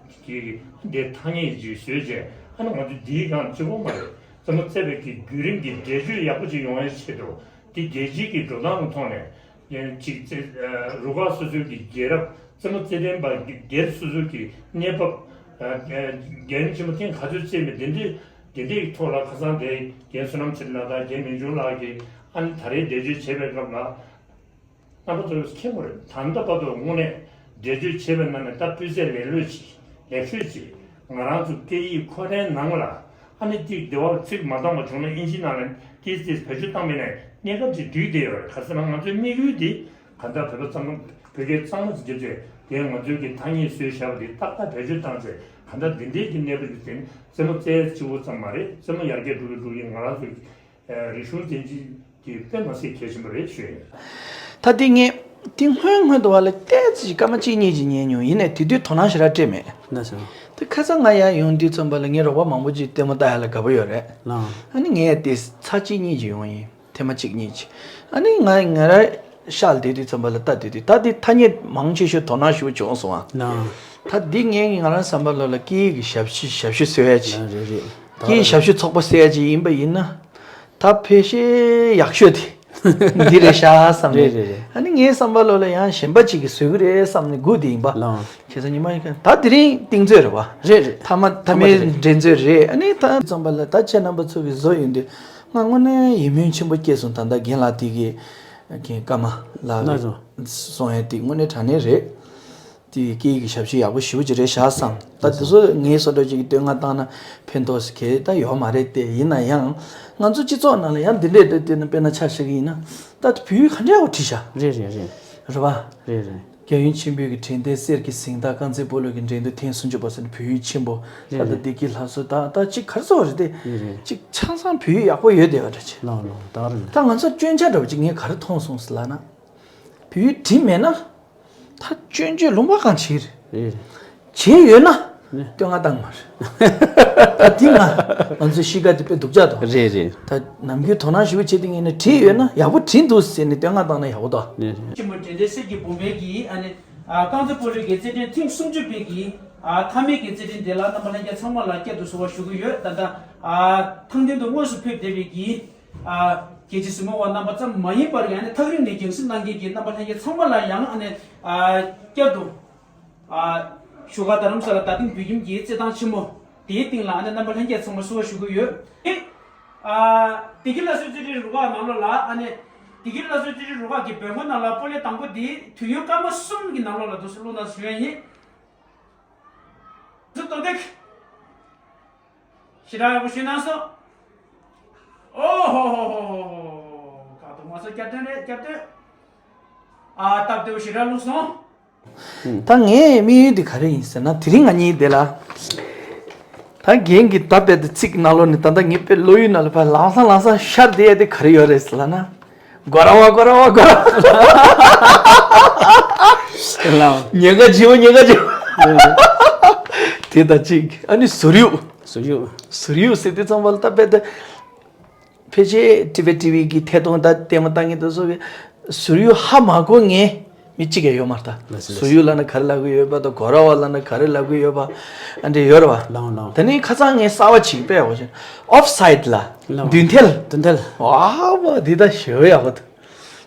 གི་འདི་ཐ་སྙད་ཅིག་བཟོས་བྱས་ཨ་ནི་ང་ཚོ་འདིའི་སྒང་གཅིག་པོ་མ་རེད། རྩེད་མོ་རྩེ་བའི་གི་བརྒྱུད་རིམ་གྱི་འགྲེལ་བརྗོད་ཡག་པོ་ཅིག་ཡོང་ཡའི་ཆེད་དུ་འདི་རྒྱལ་སྤྱིའི་གི་འགྲོ་སྟངས་ཀྱི་ཐོག་ནས་ཡང་ཅིག་རྩེ་ཨ་རུ་ཁག་སོ་སོའི་གི་རྒྱལ་རབས་རྩེད་མོ་རྩེད་ལྡན་པ་སྒེར་སོ་སོའི་གི་གནས་བབ་ཨ་ཨ་རྒན་ཆེན་པོ་ཐེངས་ག་ཚོད་རྩེས་མེད་དེ་འདྲའི་དེ་འདྲའི་ཐོག་ལ་ཁ་སང་དེ་རྒན་བསོད་ནམས་ཚེ་རིང་ལགས་དང་རྒན་མིང་ཆུང་ལགས་ཀྱིས་ཨ་ནི་ད་རེས་འགྲེལ་བརྗོད་བྱས་པའི་སྐབས་ལ། རྣམ་པ་ཚོས་མཁྱེན་པ་རེད། ད་ལྟ་བར་དུ་དངོས་གནས་འགྲེལ་བརྗོད་བྱས་པའི་ནང་ནས་ད་སྤུས་ཚད་ལེགས་ལོས་ཅིག་ལེགས་ཤོས་ཅིག་ང་རང་ཚོ་སྐད་ཡིག་ཁོ་རའི་ནང་ལ་ཨ་ནི་ཏིག་འདི་བར་ཚིག་མ་འདང་བ་བྱུང་ན་ཨིན་ཇི་ནང་ལ་ཏིག་ཏིག་བེད་སྤྱོད་བཏང་མེད་ནས་གནས་སྐབས་ཅིག་འགྲིག་བསྡད་ཡོད་རེད། ག་ཟེར་ན་ང་ཚོའི་དམིགས་ཡུལ་འདི་ག་འདྲ་བོད་པ་གཙང་མ་བོད་སྐད་གཙང་མ་ཅིག་བརྒྱབ་བྱས་དེ་ང་ཚོའི་གི་ཐ་སྙད་བཟོས་བཞག་པ་འདི་ཏག་ཏག་བེད་སྤྱོད་བཏང་བྱས་ག་འདྲ་འདི་འདྲའི་གི་གནས་བབ་ཅིག་དེ་ནི་རྩེད་མོ་རྩེ་གཅིག་པོ་ཙམ་མ་རེད། རྩེད་མོ་ཡར་རྒྱས་འགྲོ་གི་འགྲོ་གི་ང་རང་ཚོའི་རིག་གཞུང་དེ་འདྲ་དེ་དཔེ་མ་སྲིད་གལ་ཆེན་པོ་རེད་ཞུ་ཡིན། ད་དེ་ངས་དེ་སྔོན་སྔོན་དུ་བ་ལ་ཏོག་ཙམ་སྐར་མ་གཅིག་གཉིས་ཅིག་ཉན་མྱོང་། ཡིན་ནའི་དེ་དུས་དོ་སྣང་ཞེ་དྲག་སྤྲད་མེད། ན་ཚོད། དེ་ཁ་སང་ང་ཡར་ཡོང་དུས་ཙམ་པ་ལ་ངའི་རོགས་པ་མང་པོ་ཅིག་ལྟད་མོ་ལྟ་ཡ་ལ་དགའ་པོ་ཡོད་རེད། ལགས། ཨ་ནི་ངས་དེ་ཚར་གཅིག་གཉིས་ཅིག་ཡོང་ཡིན། ཐེངས་མ་གཅིག་གཉིས་ཅིག་ཨ་ནི་ང་ང་རང་ཤག་ལ་བསྡད་དུས་ཙམ་པ་ལ་ལྟ་དུས་དུས་ད་དེ་ཐ་སྙད་མང་ཆེ་ཤོས་དོ་སྣང་ཞེ་པོ་བྱུང་སོང་ཨ། ལགས། ད་འདི་ངས་ང་རང་བསམ་པ་ལ་ལ་སྐད་ཡིག་གི་ཞབས་ཕྱི་ཞབས་ཕྱི་བཟོ་ཡ་ཅིག་རེད་རེད། སྐད་ཡིག་ཞབས་ཕྱི་ཚོགས་པ་ཟེར་ཡ་ཅིག་ཡིན་པ་ཡིན་ན། ད་ཕལ་ཆེར་ཡག་ཤོས་དེ་འདི་རེད་ཤག་བསམ་རེད་ནས། རེད་རེད། ཨ་ནི་ངའི་བསམ་པ་ལོ་ལ་ཡང་གཞན་པ་ཅིག་གིས་བཟོས་ཀྱི་རེད་བསམ་ནས་སྒུག་བསྡད་ཡིན་པ། ལགས། ཁ་སང་ཉི་མ་ཡིན་ཁ་ད་དེ་རིང་གཏིང་མཛོད་རེད་བ། རེད་རེད། མཐའ་མ་མཐའ་མའི་མཐའ་མ་དེ་རེད། འགྲན་རྩོད་རེད། ཨ་ནི་ད་ཙམ་པ་ལ་ད་ཁྱེད་རྣམ་པ་ཚོ་གིས་བཟོ་ཡོང་དུས་ང་དངོས་གནས་ཡིད་སྨོན་ཆེན་པོ་སྐྱེས་སོང་། ད་ལྟ་རྒན་ལགས་དེ་གི་རྒན་ཀརྨ་ལགས་ལགས་སོ། གསུང་ཡ་དེ་དངོས་གནས་དྲང་གནས་རེད། དེ་སྐད་ཡིག་གི་ཞབས་ཕྱི་ཡག་པོ་ཞེ་པོ་ཅིག་རེད་ཤག་བསམ། ད་དེ་ཚོ་ངའི་བཟོ་འདྲ་ཅིག་གི་བསྟོད་བསྔགས་བཏང་ན་ཕན་ཐོགས་ཟེར་གྱི་ད་ཡོད་མ་རེད་དེ། ཡིན་ན་ཡང་ང་ཚོ་སྤྱི་ཚོགས་ནང་ལ་ཡང་འདི་འདྲས་འདྲ་བསྟོད་ན་དཔེར་ན་ཆ་བཞག་གི་ཡིན་ན་ད་བོད་ཡིག་ག་འདྲས་འོ་བྲིས་ཤག་རེད་རེད་རེད། རེད་བ། རེད་རེད། རྒྱལ་ཡུམ་ཆེན་པོའི་གི་དྲན་རྟེན་གསེར་གྱི་གཟེངས་རྟགས་རྐང་རྩེད་སྤོ་ལོ་གི་འགྲན་བསྡུར་ཐེངས་སུམ་ཅུ་པ་ཟེར་ནས་བོད་ཡིག་ཆེན་པོ་ད་རེད་ལྟ་རེད། བདེ་སྐྱིད་ལྷ་གསོལ་ད་ད་ཅིག་ག་རེ་ཟེར་བ་རེད་དེ། རེད་རེད། ཅིག་ཆ་ཚང་བོད་ཡིག་ཡག་པོ་ཡོད་བསྡད་པ་འདྲ་ཅིག་ལགས་ལགས་ད་རེད། ད་ང་ཚོ་སྐྱོན་ཆ་འདྲ་བོ་ཅིག་ངས་ག་རེ་མཐོང་སོང་ཟེར་ལབ་ན། བོད་ཡིག་བྲིས་མེད་ན། ད་སྐྱོན་བརྗོད་ལུང་པ་གང་བྱེད་རེད། རེད། བྱེད་ཡོད་ན། ནས། བསྟོད་བསྔགས་བཏང་མ་རེད། ད་འདི་ང་ང་ཚོའི་གཤིས་ཀ་དེ་དཔེ་སྡུག་ཅག་དང་། རེད་རེད། ད་ནམ་རྒྱུན་དོ་སྣང་ཞེ་པོ་བྱེད་དེ་ངས་ནས་བྲིས་ཡོད་ན་ཡག་པོ་བྲིས་འདུག་ཟེར་ནས་བསྟོད་བསྔགས་བཏང་ན་ཡག་པོ་འདུག་རེད་རེད། ཆེན་མོ་དྲན་རྟེན་གསེར་གྱི་འབུམ་པའི་གི་ཨ་ནི་ཨ་རྐང་རྩེད་སྤོ་ལོའི་གི་རྩེད་འགྲན་ཐེངས་སུམ་ཅུ་པའི་གི་ཨ་མཐའ་མའི་གི་རྩེད་འགྲན་དེ་ལ་རྣམ་པ་ལྷན་རྒྱས་ཚང་མ་ལ་བསྐྱར་དུ་གསོལ་བ་ཞུ་གི་ཡོད། ད་ལྟ་ཨ་ཐང་སྟེང་དུ་དངོས་སུ་ཕེབས་བསྡད་པའི་གི་ཨ་རྒྱལ་སྤྱིའི་གཟིགས་མོ་བ་རྣམ་པ་ཙམ་མ་ཡིན་པར་ཡང་ནི་ཐག་རིང་ནས་རྒྱང་སྲིང་གནང་མཁན་གྱི་རྣམ་པ་ལྷན་རྒྱས་ཚང་མ་ལ་ཡང་ཨ་ནི་ཨ་བསྐྱར་དུ་ཨ་བཞུགས་སྒར་རྡ་རམ་ས་ལ་རྡ་སྟེང་བོད་ཁྱིམ་གྱི་རྩེད་ཐང་ཆེན་མོ་དེའི་སྟེང་ལ་ཨ་ནི་རྣམ་པ་ལྷན་རྒྱས་ཚང་མ་གསོལ་བ་ཞུ་གི་ཡོད། ཨ་བདེ་སྐྱིད་ལྷ་གསོལ་རྩེད་འགྲན་རུ་ཁག་ནང་ལོགས་ལ་ཨ་ནི་བདེ་སྐྱིད་ལྷ་གསོལ་རྩེད་འགྲན་རུ་ཁག་གི་བོད་མགོ་ནང་ལ་སྤོ་ལོ་དང་པོ་དེ་དུས་ཡུན་སྐར་མ་གསུམ་གྱི་ནང་ལོགས་ལ་འདུག་སེ་བླུགས་གནང་ཞུ་ཡ་ཡིན། ཟུར་གཏོང་སྟེགས། ཞེ་དྲག་ཡག་པོ་ཞུས་གནང་སོང་། ཨོ་ཧོ་ཧོ་ཧོ་ཧོ་ཧོ། ཁ་ཐུག་མ་སོང་། སྐྱབས་སྟོན་རེད། སྐྱབས་སྟོན། ཨ་སྟབས་བདེ་པོ་ཞེ་དྲག་བླུགས་སོང་། ད་ངའི་དམིགས་ཡུལ་འདི་ག་རེ་ཡིན་ཟེར་ན་དེ་རིང་ང་གཉིས་དེ་ལ། ད་རྒན་གྱིས་ད་དཔེ་དེ་ཚིག་ནང་ལོགས་ནས་ད་ལྟ་ངའི་དཔེ་བློ་ཡུལ་ནང་ལ་ཕར་ལང་སང་ལང་སང་ཤར་བསྡད་ཡ་དེ་ག་རེ་ཡོད་རེད་ཟེར་ལབ་ན། གོ་ར་བ་གོ་ར་བ་གོ་ར་བ། ལའོ། ཉེན་ཁ་ཆེ་བོ་ཉེན་ཁ་ཆེ་བོ། དེ་དང་གཅིག་ཨ་ནི་ཟུར་གཡུག་ཟུར་གཡུག་ཟུར་གཡུག་ཟེར་དུས་ཙམ་པ་ལ་ད་དཔེ་དེ། ཕལ་ཆེར་ཊི་ཝི་ཊི་ཝི་གི་ཐད་གཏོང་ད་ལྟད་མོ་ལྟ་མཁན་དེ་ཚོ་གི་ཟུར་གཡུག་ཧ་མ་གོ་མཁན་མི་གཅིག་ཀྱང་ཡོད་མ་རེད་ད། ལགས་སོ་ལགས་སོ། ཟུར་གཡུག་ལབ་ན་ག་རེ་ལབ་ཀྱི་ཡོད་པ་དང་གོ་ར་བ་ལབ་ན་ག་རེ་ལབ་ཀྱི་ཡོད་པ་ཨ་འདྲས་ཡོད་རེད་བ། ལའོ་ལའོ། དེ་ནས་ཁ་སང་ངས་གསར་བ་ཅིག་དཔེ་འོ་ཤེས་ཨོཕ་སའིཌ་ལ་ལའོ། མདུན་ཐལ། མདུན་ཐལ། ཨ་མ་འདི་ད་ཞེ་པོ་ཡག་པོ་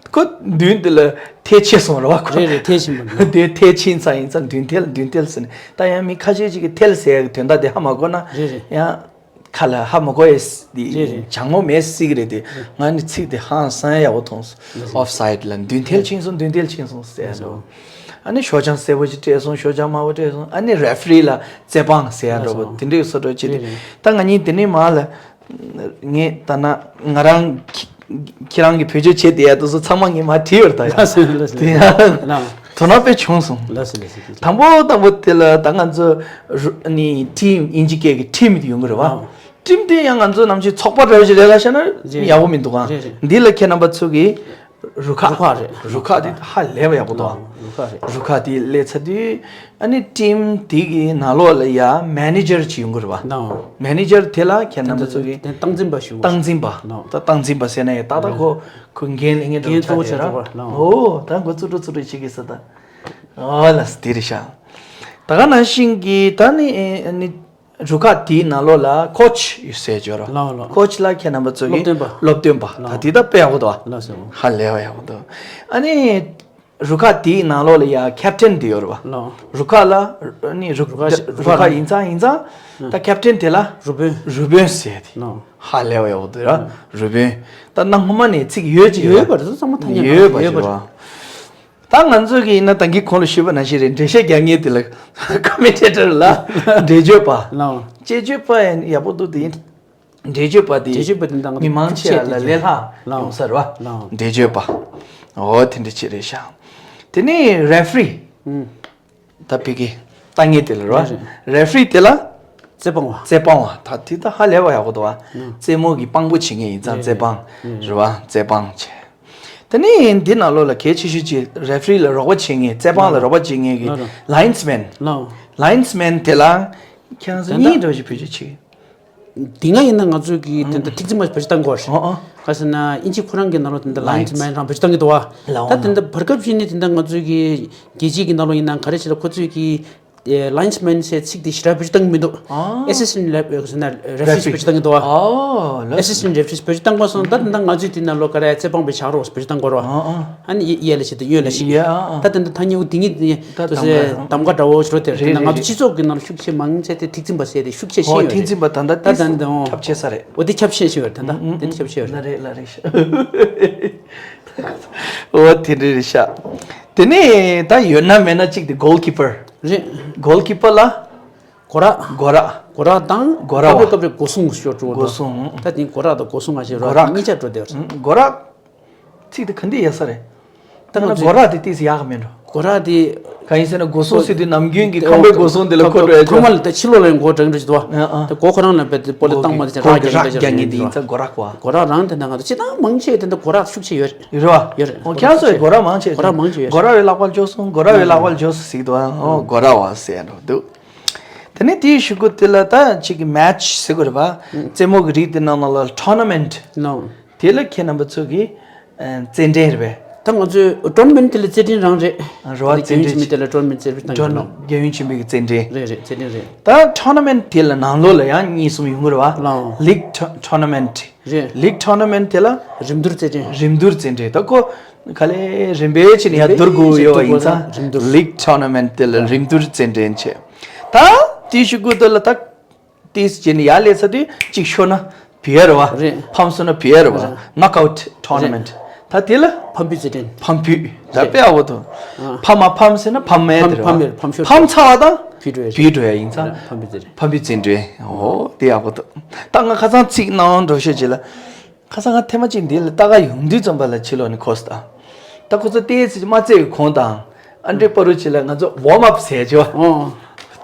འདུག་ཁོ་མདུན་དེ་ལ་ཐལ་ཆད་སོང་ར་བ་ཁོ། རེད་རེད། ཐལ་ཕྱིན་པ་རེད། དེ་ཐལ་ཕྱིན་ཚར་ཡིན་ཙང་མདུན་ཐལ་མདུན་ཐལ་ཟེར་ནས། ད་ཡང་མི་ཁ་ཤས་ཅིག་གིས་ཐལ་ཟེར་ཡག་གི་དོན་དག་དེ་ཧ་མ་གོ་ན། རེད་རེད། ཡང་ཁ་ལ་ཧ་མ་གོ་ཡས་དེ་རེད་རེད། སྦྱང་མོ་མེད་སྲིད་གི་རེད་དེ། ང་ནི་ཚིག་དེ་ཧང་སང་ཡག་པོ་མཐོང་སོང་། ཨོཕ་སའིད་ལ་མདུན་ཐལ་ཕྱིན་སོང་། མདུན་ཐལ་ཕྱིན་སོང་ཟེར་ཡག་འདུག་ཨ་ནི་ཤོག་བྱང་སེར་པོ་ཅིག་སྤྲད་སོང་། ཤོག་བྱང་དམར་པོ་སྤྲད་སོང་། ཨ་ནི་རེ་ཕ་རི་ལ་རྩེད་སྤང་ཟེར་ཡག་འདྲ་པོ་དེ་འདྲའི་བཟོ་འདྲ་བྱས་ཏེ། ད་ང་གཉིས་དེ་ནས་མར་ལ། ངས་ད་ན་ང་རང་ཁྱེད་རང་གི་བེད་སྤྱོད་བྱས་བསྡད་ཡ་དེ་ཚོ་ཚང་མ་ངས་མར་བྲིས་ཡོད་རེད་ད་ཡ། དེ་ཡང་དོ་སྣང་དཔེ་བྱུང་སོང་། དང་པོ་དང་པོ་དེ་ལ་ད་ང་ཚོ་རུ་ནི་ཊིམ་དབྱིན་ཇི་སྐད་ཀྱི་ཊིམ་དེ་ཡོང་གི་རེད་བ། ཊིམ་དེ་ཡང་ང་ཚོ་ནམ་ཞིག་ཚོགས་པ་འདྲ་བོ་ཞིག་རེད་ལ་བཤད་ན་ཡག་པོ་མི་འདུག་ག་འདི་ལ་ཁྱེད་རྣམ་པ་ཚོ་གིས་རུ་ཁག་རུ་ཁག་རེད། རུ་ཁག་དེ་ཧ་ལས་པ་ཡག་པོ་འདུག་ག་རུ་ཁག་རེད། རུ་ཁག་དེ་སླེབས་ཚར་དུས། ཨ་ནི་ཊིམ་དེ་གི་ནང་ལོགས་ལ་ཡ་མེ་ནེ་ཇར་ཅིག་ཡོང་གི་རེད་བ། མེ་ནེ་ཇར་དེ་ལ་ཁྱེད་རྣམ་པ་ཚོ་གི་སྟངས་འཛིན་པ་ཞུ་བ། སྟངས་འཛིན་པ། ད་སྟངས་འཛིན་པ་ཟེར་ན་ཡང་ཏག་ཏག་ཁོ་ཁོ་འགན་ལེན་མཁན་འདྲ་པོ་ཆགས་བྱས་ར། འོ་ད་ཁོ་ཙུ་ཀྲུ་ཙུ་ཀྲུ་བྱེད་ཀྱི་ས་ད། ཨོ་ལ་དེ་རེད་ཤག་ད་ག་ནང་བཞིན་གྱི་ད་ནི་ཨ་ནི་རུ་ཁག་དེའི་ནང་ལོགས་ལ་ཀོ་ཆི་ཟེར་བྱས་ར། ཀོ་ཆི་ལ་ཁྱེད་རྣམ་པ་ཚོ་གི་སློབ་སྟོན་པ། ད་དེ་ད་དཔེ་ཡག་པོ་འདུག་བ། ཧ་ལས་པ་ཡག་པོ་འདུག་ཨ་ནི། རུ་ཁག་དེའི་ནང་ལོགས་ལ་ཡ་ཁེབ་ཊན་དེ་ཡོད་རེད་བ། རུ་ཁག་ལ་ནི་རུ་རུ་ཁག་ཡིན་ཙང་ཡིན་ཙང་ད་ཁེབ་ཊན་དེ་ལ་རུ་དཔོན། རུ་དཔོན་ཟེར་ཏེ། ཧ་ལས་པ་ཡག་པོ་འདུག་ར། རུ་དཔོན། ད་གནའ་སྔོན་མ་ནས་ཚིག་ཡོད་ཅིག་ཡོད་པ་རེད། ཚང་མ་ཐ་སྙད་ཡོད་པ་རེད་བ། ད་ང་ཚོ་གི་ཡིན་ན་ད་གིན་གོང་ལ་ཞུས་པ་ནང་བཞིན་རེད། འགྲེལ་བཤད་རྒྱག་མཁན་དེ་ལ་ཀོ་མེན་ཊེ་ཊར་ལ་འགྲེལ་བརྗོད་པ། དཔྱད་བརྗོད་པ་ཡག་པོ་འདུག་དེ་ཡིན། འགྲེལ་བརྗོད་པ་དེ་འགྲེལ་བརྗོད་པ་དེ་འདང་མི་མང་ཆེ་བ་ལ་ལས་སླ་ཡོང་ས་རེད་བ། འགྲེལ་བརྗོད་པ། འོ་དེ་འདྲ་ཅིག་རེད་ཤག་དེ་ནས་རེ་ཕ་རི། ད་ཕ་གི་ལྟ་མཁན་དེ་ལ་རེད་བ། རེ་ཕ་རི་དེ་ལ་རྩེད་སྤང་བ། རྩེད་སྤང་བ་ད་དེ་ད་ཧ་ལས་པ་ཡག་པོ་འདུག་བ། རྩེད་མོ་གི་སྤང་པོ་བྱེད་མཁན་ཡིན་ཙང་རྩེད་སྤང་རེད་བ། རྩེད་སྤང་བྱེད། དེ་ནས་འདི་ནང་ལོགས་ལ་གལ་ཆེ་ཤོས་ཅིག་རེ་ཕ་རི་ལ་རོགས་པ་བྱེད་མཁན། རྩེད་སྤང་ལ་རོགས་པ་བྱེད་མཁན་གྱི་ལའིན་སི་མེན། ལའིན་སི་མེན་དེ་ལ་ཁྱེད་རང་ཚོ་གཉིས་འདྲ་བོ་ཞིག་བེད་སྤྱོད་བྱེད། འདི་སྔ་ཡིན་ན་ང་ཚོས་ཀྱི་དེ་འདྲ་ཐེག་ཆེན་པ་བེད་སྤྱོད་བཏང་དགོས་རེད། ཨོ་ཨོ། ག་ཟེར་ན་དབྱིན་ཇི་ཁོ་རང་གི་ནང་ལོགས་དེ་འདྲ་ལའིན་སི་མེན་རང་བེད་སྤྱོད་བཏང་གི་འདུག་བ། ད་དེ་འདྲ་བར་སྐབས་ཤིག་ནས་དེ་འདྲ་ང་ཚོས་ཀྱི་རྒྱལ་སྤྱིའི་གི་ནང་ལོགས་ཡིན་ན་ག་རེ་བྱེད་ལ་ཁོ་ཚོས་ཀྱི་ལའིན་སི་མེན་ཟེར་ཚིག་དེ་ཞེ་དྲག་བེད་སྤྱོད་བཏང་གི་མི་འདུག་ཨེ་སི་སི་ཊེན་ཊི་ཟེར་ན་རེ་ཕ་རི་བེད་སྤྱོད་བཏང་གི་འདུག་བ། ཨེ་སི་སི་ཊེན་ཊི་རེ་ཕ་རི་བེད་སྤྱོད་བཏང་དགོས་སོང་། ད་དེ་འདྲ་ང་ཚོས་དེ་ནང་ལོགས་ག་རེ་རྩེད་སྤང་བའི་ཕྱག་རོགས་བེད་སྤྱོད་བཏང་དགོས་རེད་བ། ཨ་ནི་ཡ་ལ་བྱེད་དང་ཡོད་ལ་བྱེད། ད་དེ་འདྲ་ཐ་སྙད་འདི་གཉིས་དེ་ད་གདམ་ག་འདྲ་བོ་ཞིག་རེད་དེ། ད་ང་ཚོ་སྤྱི་ཚོགས་ཀྱི་ནང་ལ་ཤུགས་ཆེ་མང་ཆེ་དེ་ཐེག་ཆེན་པ་ཟེར་དེ་ཤུགས་ཆེ་ཤེས་ཡོད་རེད། ཐེག་ཆེན་པ་ད་ལྟ་ད་ད་འདི་ཁྱབ་ཆེ་ས་རེད། འོ་དེ་ཁྱབ་ཆེ་ཤེས་ཡོད་རེད། ད་ད་དེ་ཁྱབ་ཆེ་ཡོད་རེད། ལ་རེད་ལ་རེད་ཤག་འོ་དེ་འདྲ་རེད་ཤག་དེ་ནས་ད་ཡོད་ན་མེད་ན་གཅིག་དེ་གོལ་ཀི་པར་རེད། གོལ་ཀི་པར་ལ་སྒོ་ར། སྒོ་ར། སྒོ་ར་དང་སྒོ་ར་བ། སྐབས་རེ་སྐབས་རེ་སྒོ་སྲུང་ཞུ་འགྲོ་འདུག་སྒོ་སྲུང་། ད་དེ་སྒོ་ར་དང་སྒོ་སྲུང་ང་ཞེས་ར་གཉིས་ཆ་འགྲོ་བསྡད་རེད། སྒོ་ར། ཚིག་དེ་ག་འདྲ་ཡག་ས་རེད། ད་ང་ཚོས་སྒོ་ར་དེ་ཏིས་ཡག་མེད་འགྲོ། སྒོ་ར་དེ་གང་ཡིན་ཟེར་ན་སྒོ་སྲུང་ཟེར་དུས་ནམ་རྒྱུན་གྱི་ཁང་པའི་སྒོ་སྲུང་དེ་ལ་འཁོར་འགྲོ་ཡ་ཁང་པ་ལ་ད་ཕྱི་ལོགས་ལ་ཡང་སྒོ་བྲང་འགྲོ་ཞིག་འདུག་བ། ད་སྒོ་ཁོ་རང་ལ་བས་ཏེ་སྤོ་ལོ་བཏང་མ་དེ་ཆ་རག་རྒྱག་ངེས་དེ་ཡིན་ཙང་སྒོ་ར་བ། སྒོ་ར་རང་དེ་འདྲ་ང་ཚོ་སྤྱིར་བཏང་མང་ཆེ་དེ་འདྲ་སྒོ་ར་ཤུགས་ཆེ་ཡོད་རེད། ཡོད་རེད་བ། ཡོད་རེད། ཨོ་ཁྱེད་ཚོས་སྒོ་ར་མང་ཆེ་སྒོ་ར་མང་ཆེ་ཡོད་རེད། སྒོ་ར་བའི་ལག་པར་འཇོག་སོང་། སྒོ་ར་བའི་ལག་པར་འཇོག་སོང་ཟེར་གི་འདུག་བ། ཨོ་སྒོ་ར་བ་ཟེར་ཡ་འགྲོ་འདུག་དེ་ནས་དེའི་གཞུག་གུ་དེ་ལ་ད་ཅིག་གི་མེ་ཆི་ཟེར་དགོས་རེད་པ། རྩེད་མོ་གི་རིགས་དེ་ནང་ལ་ཊོར་ན་མེན་ཊི། དེ་ལ་ཁྱེད་རྣམ་པ་ཚོ་གི་རྩེད་འགྲན་རེད་པས། ད་ང་ཚོའི་ཊོར་ན་མེན་ཊི་དེ་ལ་རྩེད་འགྲན་རང་རེད། རེད་བ། རྩེད་འགྲན་རྒྱལ་ཡོངས་ཆེན་མོའི་དེ་ལ་ཊོར་ན་མེན་ཊི་རྩེད་འགྲན་བཏང་གི་རེད། རྒྱལ་ཡོངས་ཆེན་མོའི་གི་རྩེད་འགྲན་རེད། རེད་རེད། རྩེད་འགྲན་རེད། ད་ཊོར་ན་མེན་ཊི་དེ་ལ་ནང་ལོགས་ལ་ཡང་གཉིས་གསུམ་ཡོང་གི་རེད་པ། ལིག་ཊོར་ན་མེན་ཊི། རེད། ལིག་ཊོར་ན་མེན་ཊི་དེ་ལ་རིམ་བསྡུར་རྩེད་འགྲན། རིམ་བསྡུར་རྩེད་འགྲན། ད་ཁོ་ག་ལེ་རིམ་པས་ཕྱིན་ནས་ཡར་བསྡུར་དགོས་ཡོད་པ་ཡིན་ཙང་། རིམ་བསྡུར། ལིག་ཊོར་ན་མེན་ཊི་དེ་ལ་རིམ་བསྡུར་རྩེད་འགྲན་བྱས། ད་དེའི་གཞུག་གུ་དེ་ལ་ད་ཏིས་བྱས་ནས་ཡར་སླེབས་ཚར་དུས་གཅིག་ཤོར་ན་བུད་ཡ་རེད་བ། རེད། ཕམ་སོང་ན་བུད་ཡ་རེད་བ། རེད། ནོག་ཨའུཊ་ཊོར་ན་མེན་ཊི། ད་དེ་ལ་ཕམ་བུད་རྩེད་འགྲན། ཕམ་བུད། ད་དཔེ་ཡག་པོ་འདུག་ཨ། ཕམ་མ་ཕམ་ཟེར་ན་ཕམ་མེད་དེ་རེད་བ། ཕམ་མེད། ཕམ་ཤོར། ཕམ་ཚར་བ་དང་བུད་འགྲོ་ཡ་རེད། བུད་འགྲོ་ཡ་ཡིན་ཙང་། རེད། ཕམ་བུད་རྩེད་འགྲན། ཕམ་བུད་རྩེད་འགྲན། འོ་དེ་ཡག་པོ་འདུག་ད་ང་ཁ་སང་ཚིག་གནང་འགྲོ་ཤོད་ཅིག་ལ། ཁ་སང་ང་ཐེངས་མ་གཅིག་འདི་ལ་ལྟ་ག་ཡོང་དུས་ཙམ་པ་ལ་ཕྱི་ལོགས་ནས་ཁོ་སྟ། ད་ཁོ་ཚོ་ལྟས་ཚེ་མ་རྩེ་བའི་གོང་དང་། ཨ་འདྲེ་པ་རུ་ཅི་ལ་ང་ཚོ་ཝོམ་ཨབ་ཟེར་ཅོ། ཨོ།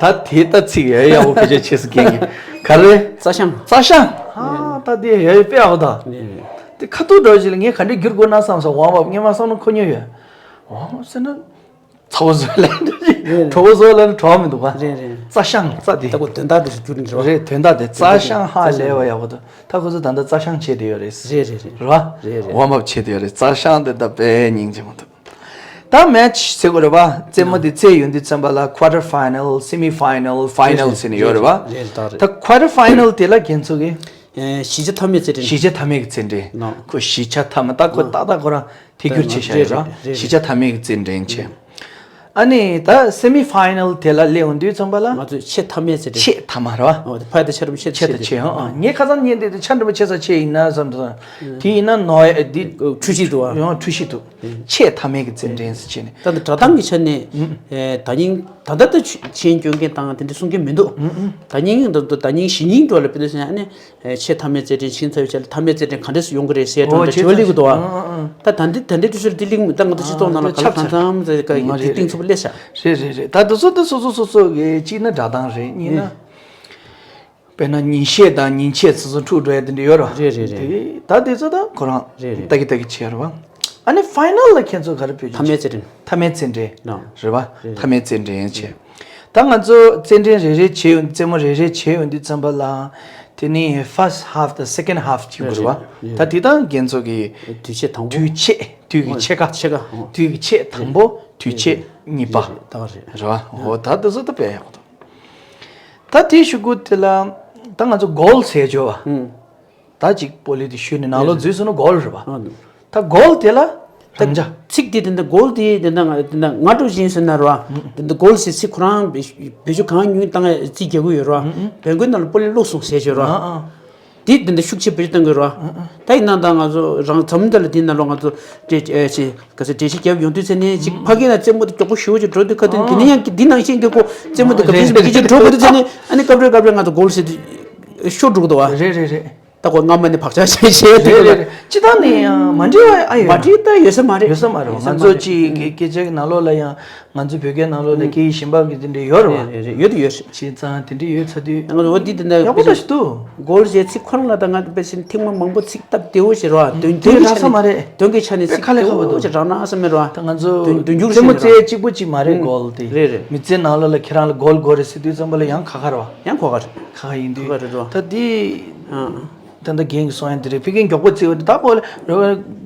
ད་དེ་ལྟ་ཚིག་ཡ་ཡག་པོ་བེད་སྤྱོད་བྱེད་སུ་གན་གི་ག་རེ། རྩྭ་ཤིང་། རྩྭ་ཤིང་། ཨ་ད་དེ་ཡ་ཡ་དཔེ་ཡག་པོ་ད། ནས་དེ་ཁ་ཐུག་འགྲོ་ཅི་ལ་ངས་ག་འདྲེ་བསྒྱུར་དགོས་ན་བསམ་སོང་། ཝོམ་ཨབ་ངས་མ་བསམ་ན་ཁོ་ཉོ་ཡོད། ཝོམ་ཨབ་ཟེར་ན། ཚ་བོ་བཟོ་ལ་འགྲོ་གི་རེད། གྲོགས་པོ་བཟོ་ལ་གྲོགས་མི་འདུག་ག་རེད་རེད། རྩྭ་ཤིང་རྩྭ་དེ། ད་གོ་དོན་དག་དེ་ཞིག་བསྒྱུར་ནས་རེད་བ། རེད། དོན་དག་དེ་རྩྭ་ཤིང་ཧ་ལས་པ་ཡག་པོ་འདུག་ད་ཁོ་ཚོ་ད་ལྟ་རྩྭ་ཤིང་བྱེད་བསྡད་ཡོད་རེད། རེད་རེད་རེད། རེད་བ། རེད་རེད། ཝོམ་ཨབ་བྱེད་བསྡད་ཡོད་རེད། རྩྭ་ཤིང་དེ་ད་དཔེ་སྙིང་རྗེ་མོ་འདུག་ད་མེ་ཆི་ཟེར་དགོས་རེད་བ། རྩེད་མོ་དེ་རྩེ་ཡོང་དུས་ཙམ་པ་ལ་ཀོར་ཊར་ཕའི་ནལ། སེ་མི་ཕའི་ནལ། ཕའི་ནལ་ཟེར་ནས་ཡོད་རེད་བ། རེད་རེད། ད་རེད། ད་ཀོར་ཊར་ཕའི་ནལ་དེ་ལ་ཁྱེད་ཚོ་གི་ཨེ། བཞི་ཆ་མཐའ་མའི་རྩེད་འགྲན། བཞི་ཆ་མཐའ་མའི་རྩེད་འགྲན། ནོ། ཁོ་བཞི་ཆ་མཐའ་མ་ད་ཁོ་ནོ། ཏག་ཏག་ཁོ་རང་ཐད་ཀྱུར་ནོ། བྱས་བཞག་རེད་ཡོད་ར། རེད་རེད། བཞི་ཆ་མཐའ་མའི་རྩེད་འགྲན་བྱས། ཨ་ནི་ད་སེ་མི་ཕའི་ནལ་དེ་ལ་སླེབས་ཡོང་དུས་ཙམ་པ་ལ། ང་ཚོས་ཆེས་མཐའ་མའི་རྩེད་འགྲན། ཆེས་མཐའ་མ་ར། ཨོ། དེ་ཕ་དེ་ཆ་རུམ་ཆེས་ཆེ་དང་ཆེ་ཆེ་ཧང་། ཨང་། ངས་ཁ་སང་ཉན་དེ་དེ་ཆ་འདྲ་པོ་ཆེ་ས་ཆེ་ཡིན་ན་བསམ་འདུག་ཨང་། དེ་ཡིན་ན་ནོ་ཨེ་འདི་འཁྲུལ་ཞིག་འདུག་ཨ། ཡང་འཁྲུལ་ཞིག་འདུག་ཨང་། ཆེས་མཐའ་མའི་གི་རྩེད་འགྲན་ཟེར་བྱས་ནས། ད་ལྟ་སྒྲ་གདངས་ཀྱི་ཆ་ནས། ཨུམ། ཨེ། ད་ཉིན་ད་ལྟ་ད་ཆེན་སྐྱོན་མཁན་དང་དེ་འདྲ་གསུང་མཁན་མི་འདུག་ཨུམ་ཨུམ། ད་ཉིན་ད་ད་ཉིན་གཞེས་ནིང་འགྲོ་ལ་དཔེ་དེ་ཟེར་ན་ཨ་ནི། ཆེས་མཐའ་མའི་རྩེད་འགྲན་ཕྱིན་ཚར་བའི་ཆ་ལ་མཐའ་མའི་རྩེད་འགྲན་ག་འདྲས་སུ་ཡོང་གི་རེད་ཟེར་འགྲོ་འདྲ་བྱེད་པ་སླེབས་ཀྱི་འདུག་ཨ། ད་ད་འདི་ད་འདི་དུས་ཚོད་འདི་གླེང་ད་ང་ཚོ་སྤྱི་ཚོགས་ནང་ལ་ག་ལ་གང་འཚམ་ཟེར་ག་ཡི་འདི་གཏིང་ཚུབ་སླེབས་ཤག་རེད་རེད་རེད། ད་དེ་ཚོ་དེ་སོ་སོ་སོ་སོ་གི་གཅིག་ན་སྒྲ་གདངས་རེད། གཉིས་ན་དཔེར་ན་ཉིན་ཤས་དང་ཉིན་ཕྱེད་སོ་སོ་འཁྲུག་འགྲོ་ཡ་དེ་འདྲ་ཡོད་རེད། རེད་རེད་རེད། དེ་ད་དེ་ཚོ་ད་ཁོ་རང་རེད་རེད། ལྟ་གི་ལྟ་གི་བྱས་རེད་བ། ཨ་ནི་ཕའི་ནལ་ལ་ཁྱེད་ཚོ་ག་རེ་བོད་ཀྱི་མཐའ་མའི་རྩེད་འགྲན། མཐའ་མའི་རྩེད་འགྲན་ནོ། རེད་བ། རེད་རེད། མཐའ་མའི་རྩེད་འགྲན་བྱས། ད་ང་ཚོ་རྩེད་འགྲན་རེ་རེ་བྱས་ཡོང་རྩེད་མོ་རེ་རེ་བྱས་ཡོང་དུས་ཙམ་པ་ལ། དེ་ནི་first half དང་second half ཅིག་ཡོད་རེད་བ། རེད་རེད། ད་དེ་དང་ཁྱེད་ཚོ་གི་དུས་ཆད་དང་པོ། དུས་ཆད་དུས་ཀྱི་ཕྱེད་ཀ་ཕྱེད་ཀ་ཨོ། དུས་ཀྱི་ཕྱེད་དང་པོ་དུས་ཆད་གཉིས་པ། རེད་རེད་ད་ག་རེད། རེད་བ། འོ་ད་དེ་ཚོ་ད་དཔེ་ཡག་པོ་འདུག་ད་དེའི་གཞུག་གུ་དེ་ལ་ད་ང་ཚོ་གོལ་ཟེར་བྱོས་བ། ཨུམ། ད་ཅིག་པོ་ལི་དེ་ཞུས་ནས་ནང་ལོགས་འཛུལ་སོང་ན་གོལ་རེད་པ། ཨ་འདུག་ད་གོལ་དེ་ལ་རང་འཇགས། ཚིག་དེ་དེ་འདྲ་གོལ་དེ་དེ་འདྲ་ང་དེ་འདྲ་ང་འགྲོ་བཞིན་ཟེར་ན་ར། དེ་འདྲ་གོལ་ཟེར་ཚིག་ཁོ་རང་བེད་སྤྱོད་གང་ཉུང་བཏང་ཡ་རྩིས་རྒྱག་གི་ཡོད་ར། བོད་མགོའི་ནང་ལ་པོ་ལི་བླུགས་སོང་ཟེར་བྱས་ར། ཨ་ཨ། དེ་དེ་འདྲ་ཤུགས་ཆེ་བེད་སྤྱོད་གཏོང་གི་ཡོད་ར། ད་ཡིན་ན་ད་ང་ཚོ་རང་འཛམ་བུ་གླིང་འདི་ནང་ལོགས་ང་ཚོ་འགྲེལ་ཨེ་ཅེ་ག་ཚོད་འགྲེལ་བཤད་རྒྱབ་ཡོང་དུས་ཚེ་ནས་ཅིག་ཕ་གི་ལ་རྩེད་མོ་དེ་མགྱོགས་པོ་ཞེ་པོ་ཅིག་འགྲོ་དུས་ཁ་ཐུན་དེ་ནས་ཡང་འདི་ནང་བཞིན་གྱི་ཁོ་རྩེད་མོ་དེ་ག་ཚོད་ཅིག་འགྲོ་དགོས་དུས་ཚེ་ནས་ཨ་ནི་སྐབས་རེ་སྐབས་རེ་ང་ཚོ་གོལ་ཟེར་དུས་ཤོར་འགྲོ་གི་འདུག་བ། རེད་རེད་རེད། ད་ཁོ་སྔ་མ་ནས་བག་ཆགས་བཞག་བྱས་དེ་རེད་རེད་རེད། སྤྱི་བཏང་ནས་ཡང་མ་འགྲིག་པ་ཨ་ཡོད། མ་འགྲིག་ད་ཡོད་ས་མ་རེད། ཡོད་ས་མ་རེད། ཡོད་ས་ང་མ་ཚོ་རེད། ཅིག་གི་སྐད་ཆ་གི་ནང་ལོགས་ལ་ཡང་ང་ཚོ་བོད་སྐད་ནང་ལོགས་ལ་ཨུམ། སྐད་ཡིག་གཞན་པ་གི་དེ་འདྲ་ཡོད་རེད་བ། རེད་རེད་རེད། ཡོད་དུ་ཡོད་རེད། བྱས་ཙང་དེ་འདྲ་ཡོད་ཚར་དུས། ང་ཚོ་འོ་འདི་དེ་འདྲ་ཡག་པོ་ད་ཞིག་འདུག་གོལ་ཟེར་ཚིག་ཁོ་རང་ལ་ད་ང་དཔེ་ཆེན་ཐེངས་མ་མང་པོ་ཚིག་སྟབས་བདེ་བོ་ཞིག་རེད་བ། དོན་དོན་གྱི་ཆ་ནས་དོན་གྱི་ཆ་ནས་ཚིག་བདེ་བོ་ཞིག་རག་ན་བསམ་མེད་རེད་བ། ད་ང་ཚོ་དོན་དོན་འགྱུར་རྩེད་མོ་ཞིག་རེད་བ། རྩེ་གཅིག་པུ་གཅིག་མ་རེད། ཨུམ། གོལ་དེ་རེད་རེད། མི་ཚེ་ནང་ལོགས་ལ་ཁྱེད་རང་ལ་གོལ་དགོས་རེད་ཟེར་དུས་ཙམ་པ་ལ་ཡང་ཁག་ཁག་རེད་བ། ཡང་ཁག་ཁག་རེད། ཁག་ཁག་ཡིན་དུས། ཁག་ཁག་རེད་བ། ད་དེ། ཨང་། ད་ལྟ་རྒན་གྱིས་གསུང་ཡ་འདི་རེད། ཕ་གིར་མགྱོགས་པོ་རྩེ་བ་འདི་ད་པོ་ལི་རོ་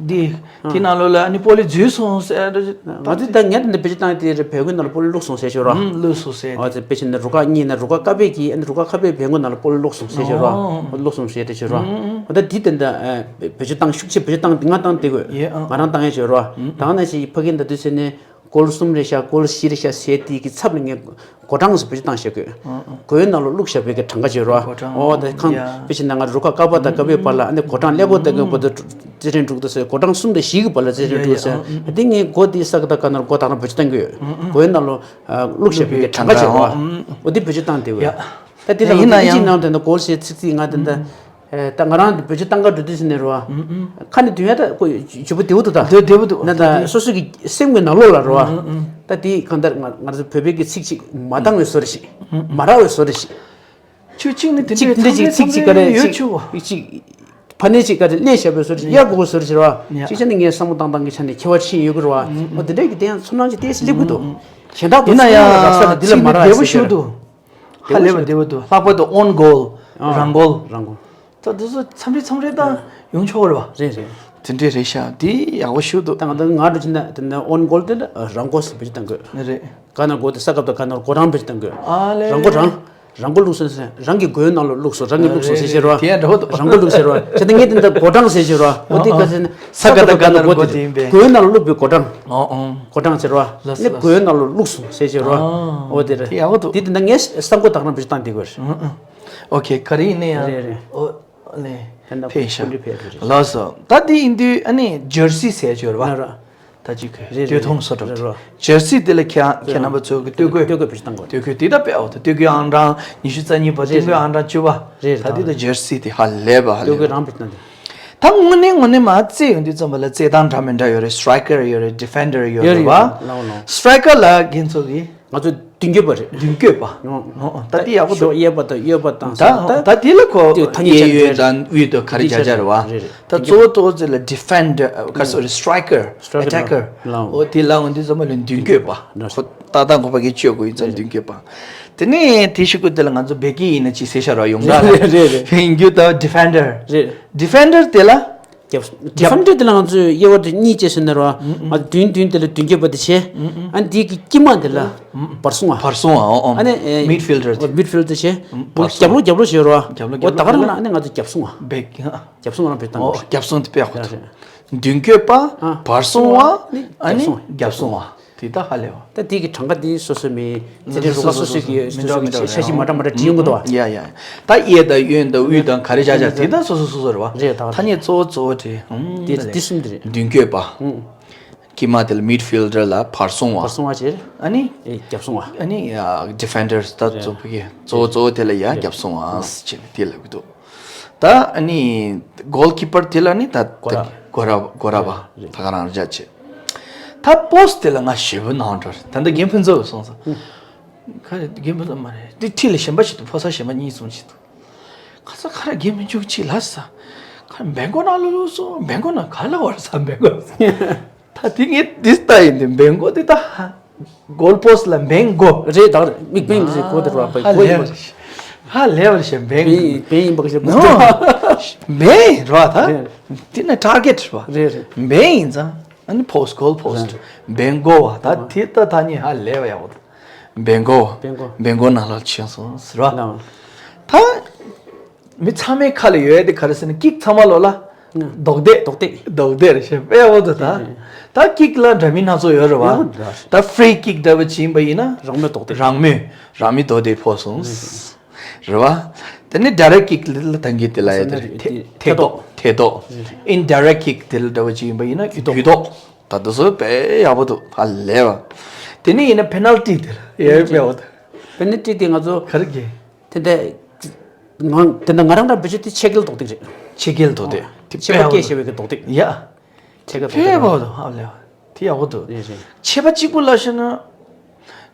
འདི་དེ་ནང་ལོགས་ལ་ཨ་ནི་པོ་ལི་འཛུལ་སོང་ཟེར། ང་ཚོས་ད་ངས་ད་འདི་བེད་སྤྱོད་བཏང་དེ་རེད། བོད་མགོའི་ནང་ལ་པོ་ལི་བླུགས་སོང་ཟེར་ཤོད་རོགས། ཨུམ། བླུགས་སོང་ཟེར། ཨོ་ཙི་དཔེ་ཆ་ནི་རུ་ཁག་གཉིས་ན་རུ་ཁག་ཀ་པེ་གི་ཨ་ནི་རུ་ཁག་ཀ་པེ་བོད་མགོའི་ནང་ལ་པོ་ལི་བླུགས་སོང་ཟེར་ཤོད་རོགས། ཨོ། བླུགས་སོང་ཟེར་དེ་ཤོད་རོགས། ཨུམ། ཨོ་ད་འདི་ད་ལྟ་བེད་སྤྱོད་བཏང་ཤུགས་ཆེ་བེད་སྤྱོད་བཏང་འདི་ང་བཏང་དེ་དགོས། ཡེ་ཨ། ང་རང་བཏང་ཡས་ཤོད་རོགས། ཨུམ། ད་ང་ན་ཞིག་ཕ་གིར་ད་དུས་ཚོད་ནས། གོལ་གསུམ་རེད་ཤག་གོལ་བཞི་རེད་ཤག་ཟེར་དེ་གི་ཚབ་ལ་ངས་གོ་གྲངས་སུ་བེད་སྤྱོད་བཏང་བཞག་གོ། ཨང་ཨང་། གོའི་ནང་ལ་བླུགས་བཞག་པའི་གི་གྲངས་ཀ་བྱོས་རོགས། གོ་གྲངས། ཨོ་དེ་ཁང་ཡ། དཔེ་ཆ་ནང་ང་རུ་ཁག་ཀ་པ་དང་ཀ་པའི་བར་ལ་ཨ་ནི་གོ་གྲངས་ཀླད་ཀོར་དང་གི་བར་དུ་རྩེད་འགྲན་འགྲིག་འདུག་ཟེར། གོ་གྲངས་གསུམ་དང་བཞི་གི་བར་ལ་རྩེད་འགྲན་འགྲིག་ཟེར། ཨ་དེ་ངས་གོ་དེ་ས་ག་ད་ག་ནར་གོ་ད་ན་བེད་སྤྱོད་བཏང་གི་ཡོད། གོའི་ནང་ལ་བླུགས་བཞག་པའི་གི་གྲངས་ཀ་བྱོས་རོགས། ཨོ་དེ་བེད་སྤྱོད་བཏང་དེ་ཡོད། ད་དེ་ལ་ང་ཚོ་ཡིན་ན་ཡང་ཅིག་ནང་དེ་ན་གོལ་ཟེར་ཚིག་ཚིག་ང་དེ་འདྲ། ཨེ། ད་ང་རང་བེད་སྤྱོད་བཏང་ག་འགྲོ་དུས་ཟེར་ནས་རོ། ཨུམ་ཨུམ། ཁ་ནས་འདོན་ཡ་ད་ཁོ་ཇེ་པོ་བདེ་བོ་འདུག་ད། བདེ་བདེ་བོ་འདུག་ན་ད་སོ་སོ་གི་སེམས་ཀྱི་ནང་ལོགས་ལ་རོ། ཨུམ་ཨུམ། ད་དེ་གང་ལྟར་ང་ང་ཚོ་བོད་པའི་གི་ཚིག་ཅིག་མ་འདང་བའི་བཟོ་རེ་ཞིག་ཨུམ་ཨུམ། མ་རག་པའི་བཟོ་རེ་ཞིག་ཆུ་ཆིག་ནི་དེ་ཅིག་འདྲའི་འདི་ཅིག་ཚིག་ཅིག་ག་རེ་ཡོད་ཆུ་བོ། ཅིག་ཕ་ནས་ཅིག་ག་རེ་གླེང་བཞག་པའི་བཟོ་རེ་ཞིག་ཡ། གཡར་དགོས་པའི་བཟོ་རེ་ཞིག་རོ། ཡ། ཅིག་ཆ་ནས་ངས་བསམ་བློ་བཏང་སྟངས་ཀྱི་ཆ་ནས་ཁྱད་པར་ཕྱིན་ཡོད་གི་རོ། ཨོ་དེ་འདྲའི་གི་དེ་ཡང་ཚོར་སྣང་ཅིག་ཏོག་ཙམ་སླེབས་གི་འདུག་གཞན་དག་ཡིན་ན་ཡང་ཚོར་སྣང་ལ་འདི་ལ་མ་རག་ཚིག་ནི་བདེ་བོ་ཞིག་འདུག་ཧ་ལས་པ་བདེ་བོ་འདུག་ལྷག་པར་དུ་ཨོན་གོལ། ཨ། རང་གོལ། རང་གོལ། ད་དེ་ཚོ་མཚམས་རེ་མཚམས་རེ་ད་ཡོང་ཆོག་རེད་བ། རེད་རེད། དེ་འདྲས་རེད་ཤག་དེ་ཡག་པོ་ཞིག་འདུག་ད་ང་ད་ང་འགྲོ་ཕྱིན་ན་དེ་ནས་ཨོན་གོལ་དེ་ལ་རང་གོལ་ཟེར་བེད་སྤྱོད་གཏང་དགོས། རེད། ག་ན་གོ་དེ་ས་ཁབ་དང་ག་ན་གོ་གྲངས་བེད་སྤྱོད་གཏང་དགོས། ཨ་ལེ། རང་གོ་གྲངས། རང་གོ་བླུགས་སོང་ཟེར། རང་གི་གོའི་ནང་ལ་བླུགས་སོང་། རང་གི་བླུགས་སོང་ཟེར་ཞེས་རོ། དེ་ཡང་འདྲ་བོ་འདུག་རང་གོ་བླུགས་ཟེར་རོ། བྱས་ཏེ་ངས་དེ་འདྲ་གོ་གྲངས་ཟེར་ཞེས་རོ། འོ་དེ་ག་ཟེར་ན་ས་ཁ་དང་ག་ན་གོ་དེ་གོའི་ནང་ལ་བླུགས་པའི་གོ་གྲངས། ཨོ་ཨོ། གོ་གྲངས་ཟེར་རོ། ལགས་སོ་ནི་ལགས་སོ། གོའི་ནང་ལ་བླུགས་སོང་ཟེར་ཞེས་རོ། ཨོ་དེ་རེད། དེ་ཡག་པོ་འདུག་དེ་དེ་འདྲ་ངས་ས་གོ་དང་རང་བེད་སྤྱོད་བཏང་དེ་དགོས་རེད། ཨོ་ཨོ། ཨོ་ཁེ། ག་རེ་ཡིན་ན་ཡང་། རེད་རེད། ཨོ་ཨོ་ལེ། ཕན་ཐོགས་ཕེབས་ཤག་སྐུ་མདུན་ཕེབས་རེད། ལགས་སོ། ད་དེ་ཡིན་དུས་ཨ་ནི་ཇར་སི་ཟེར་ཡ་ཅིག་ཡོད་རེད་བ། ལ་ར། ད་ཅིག་རེད་རེད། སྟོད་ཐུང་བཟོ་གྲྭ། རེད་རེད། ཇར་སི་དེ་ལ་ཁྱེད་ཁྱེད་རྣམ་པ་ཚོ་གི་སྟོད་གོས། སྟོད་གོས་བེད་སྤྱོད་བཏང་དགོས། སྟོད་གོས་དེ་ད་དཔེ་ཨོ་ད་སྟོད་གོས་ཨང་གྲངས་ཉི་ཤུ་རྩ་གཉིས་པ། རེད་སྟོད་གོས་རེད། ཨང་གྲངས་བཅུ་པ། རེད་རེད། ད་དེ་ད་ཇར་སི་དེ་ཧ་ལས་པ་ཧ་ལས་པ། སྟོད་གོས་རང་བེད་སྤྱོད་བཏང་དེ། ད་དངོས་གནས་དངོས་གནས་མ་རྩེད་ཡོང་དུས་ཙམ་པ་ལ་རྩེད་སྟངས་འདྲ་མི་འདྲ་ཡོད་རེད། སི་ཊི་རའི་ཀར་ཡོད་རེད། ཌི་ཕེན་ཌར་ཡོད་ཡོད་རེད་བ། ཡོད་རེད། ལའོ་ལའོ། སི་ཊི་རའི་ཀར་ལ་རྒན་ཚོ་གིས། ང་ཚོ་མདུན་སྐྱོད་པ་རེད། མདུན་སྐྱོད་པ། ཨོ། ཨོ་ད་དེ་ཡག་པོ་འདུག་ཕྱོགས་གཡས་པ་དང་གཡོན་པ་དང་ད་ས་ད་ད་དེ་ལ་ཁོ་དེ་ཐ་སྙད་གཡས་ཅན་གཡོན་དང་དབུས་དང་ག་རེ་རེད་རེད་རེད། ད་གཙོ་བོ་གཙོ་བོ་ཚོ་ལ་ཌི་ཕེན་ཌར་ག་སོ་རེད། སི་ཊི་རའི་ཀར། ཨེ་ཊེ་ཀར། ལའོ། ཨོ་དེ་ལ་འོ་འདི་ཚང་མ་ལ་མདུན་སྐྱོད་པ། ཁོ་ཏག་ཏག་ཁོ་ཕ་གི་སྤྱོད་དགོས་ཡིན་ཙང་མདུན་སྐྱོད་པ། དེ་ནས་དེ་ཤི་ཀུ་དེ་ལ་ང་ཚོ་བེ་ཀི་ཡིན་ན་ཅི་ཟེར་ཤ་ར་ཡོང་ད་རེད་རེད་རེད། ཡིན་རྒྱུ་ད་ཌི་ཕེན་ཌར། རེད། ཌི་ཕེན་ཌར་དེ་ལ། རྒྱབ། ཌི་ཕེན་ཌར་དེ་ལ་ང་ཚོས་དབྱེ་བ་དེ་གཉིས་བྱས་ཟིན་ན་ར། ང་ཚོ་མདུན་མདུན་དེ་ལ་མདུན་སྐྱོད་པ་དེ་བྱས། ཨ་ནི་དེའི་གི་དཀྱིལ་མ་དེ་ལ་བར་སྲུང་བ། བར་སྲུང་བ། ཨོ་ཨོ། ཨ་ནི་མིཌ་ཕིལ་ཌར་དེ། མིཌ་ཕིལ་ཌར་བྱས། བར་སྲུང་། རྒྱབ་ལོགས་རྒྱབ་ལོགས་བྱས་ར། རྒྱབ་ལོགས། འོ་རྒྱབ་ད་ག་རང་ལོགས་ལ་ཨ་ནི་ང་ཚོ་རྒྱབ་སྲུང་བ། བེག། རྒྱབ་སྲུང་རང་བེད་བཏང་། ཨོ་གི་རེད། རྒྱབ་སྲུང་དེ་དཔེ་ཡག་པོ་འདུག་མདུན་སྐྱོད་པ། ཨ། བར་སྲུང་བ། ཨ་ནི་རྒྱབ་སྲུང་བ། དེ་ད་ཧ་ལས་པ། ད་དེ་གི་གྲངས་ཀ་དེ་སོ་སོའི་མི་ཚེ་རིང་རུ་ཁག་སོ་སོའི་གི་མི་འདྲ་མི་འདྲ། སོ་སོའི་ཤ་ཤི་མ་འདྲ་མ་འདྲ་བྲིས་ཡོང་གི་འདུག་བ། ཡ་ཡ། ད་གཡས་དང་གཡོན་དང་དབུས་དང་ག་རེ་བྱ་བྱ་དེ་ད་སོ་སོ་སོ་སོ་རེད་བ། རེད་ད། ཐ་སྙད་གཙོ་བོ་གཙོ་བོ་དེ། ཨུམ། དེ་ད་ལས། དེ་གསུམ་དེ་རེད། མདུན་སྐྱོད་པ། ཨུམ། དཀྱིལ་མ་དེ་ལ་མིཌ་ཕིལ་ཌར་ལ་བར་སྲུང་བ། བར་སྲུང་བ་བྱས། ཨ་ནི། ཨེ་རྒྱབ་སྲུང་བ། ཨ་ནི་ཡ་ཌི་ཕེན་ཌར་ད་རེད། གཙོ་བོ་གི་གཙོ་བོ་གཙོ་བོ་དེ་ལ་ཡ་རྒྱབ་སྲུང་བ་ཟེར་བྱས་དེ་ལབ་གི་འདུག་ད་ཨ་ནི་གོལ་ཀི་པར་དེ་ལ་ནི་ད་གོ་ར། གོ་ར། གོ་ར་བ། རེད། ད་ག་རང་རྒྱ་ཆེ། ད་པོ་སི་དེ་ལ་ང་ཞེ་པོ་ནོར་འགྲོ་རེད། ད་ལྟ་རྒན་ཕུན་ཚོགས་སོང་ཙང་། ཁ་རྒན་ཕུན་ཚོགས་མ་རེད། དེ་འཁྲིས་ལ་གཞན་པ་ཞིག་འདུག་ཕོ་གསར་གཞན་པ་གཉིས་གསུམ་ཞིག་འདུག་ཁ་ས་ཁ་ར་རྒན་མི་འཇུག་ཅིག་ལ་ས། ཁ་ར་བེང་གོ་ནང་ལོ་ལོ་སོ། བེང་གོ་ནང་ག་ལ་བར་ས་བེང་གོ། ད་དེ་ངས་འདི་ལྟ་ཡིན་དེ་བེང་གོ་དེ་ད་ཧ། གོལ་པོ་སི་ལ་བེང་གོ། རེད་ད་རེད། མིག་བེང་རེད་གོ་དེ་ར་བེང་ཧ་གོ་ལས་ཡིན་པ། ཧ་ལས་པར་བཤད་བེང་། བེང་བེང་ཡིན་པ་ཞིག་ནོ། བེང་ར་ད། རེད། དེ་ནི་ཊར་གེཊ་ར། རེད་རེད། བེང་ཡིན་ཙང་ཨ་ནི་པོ་སི་གོལ་པོ་སི། རེད། བེང་གོ་བ་ད་དེ་ད་ད་ནི་ཧ་ལས་པ་ཡག་པོ་འདུག་བེང་གོ། བེང་གོ། བེང་གོ་ནང་ལ་ཕྱིན་སོང་ཟེར་བ། ལའོ། ད། མི་ཚང་མའི་ཁ་ལ་ཡོད་དེ་ག་རེ་ཟེར་ན་ཀིག་ཚང་མ་ལོ་ལ། ན། རྡོག་རྡེག་རྡོག་རྡེག་རྡོག་རྡེག་རེད་ཤེས་པས་འོ་དོ་ད། ཨེ། ད་ཀིག་ལ་འདྲ་མིན་སྣ་ཚོགས་ཡོད་རེད་བ། ཡོད་རེད། ད་ཕི་རི་ཀིག་འདྲ་བ་ཅིག་ཡིན་པ་ཡིན་ན། རང་མོས་རྡོག་རྡེག་རང་མོས་རང་མོས་རྡོག་རྡེག་ཕོག་སོང་། རེད་བ། དེ་ནི་ཌའི་རེག་ཀིག་ལ་ད་གིན་དེ་ལ་ཡོད་དེ་རེད། ཐེ་ཐེ་ཐེ་རྡོག་རྡོག་ཐེ་རྡོག་ཨིན་ཌའི་རེག་ཀིག་དེ་ལ་འདྲ་བ་ཅིག་ཡིན་པ་ཡིན་ན་རྒྱུ་རྡོག་རྒྱུ་རྡོག་ད་དེ་ཚོ་དཔེ་ཡག་པོ་འདུག་ཧ་ལས་བ། དེ་ནི་ཡིན་ན་ཕེ་ནལ་ཊི་དེ་ལ་ཡོད་པས་འོ་དོ། ཕེ་ནལ་ཊི་དེ་ང་ཚོ་ག་རེ་གི། དེ་འདྲ། ང་དེ་འདྲ་ང་རང་རང་བེད་སྤྱོད་དེ་ཕྱེད་སྐྱེལ་རྡོག་རྡེག་རེད། ཕྱེད་སྐྱེལ་རྡོག་རྡེག་དེ་ཕྱེད་པ་སྐྱེལ་བྱེད་པའི་གི་རྡོག་རྡེག་ཡ། ཕྱེད་ཀ་རྡོག་རྡེག་ཕེབས་པ་དང་ཧ་ལས་པ་དེ་ཡག་པོ་འདུག་རེད་རེད། ཕྱེད་པ་གཅིག་པུ་ལ་ཤོད་ན།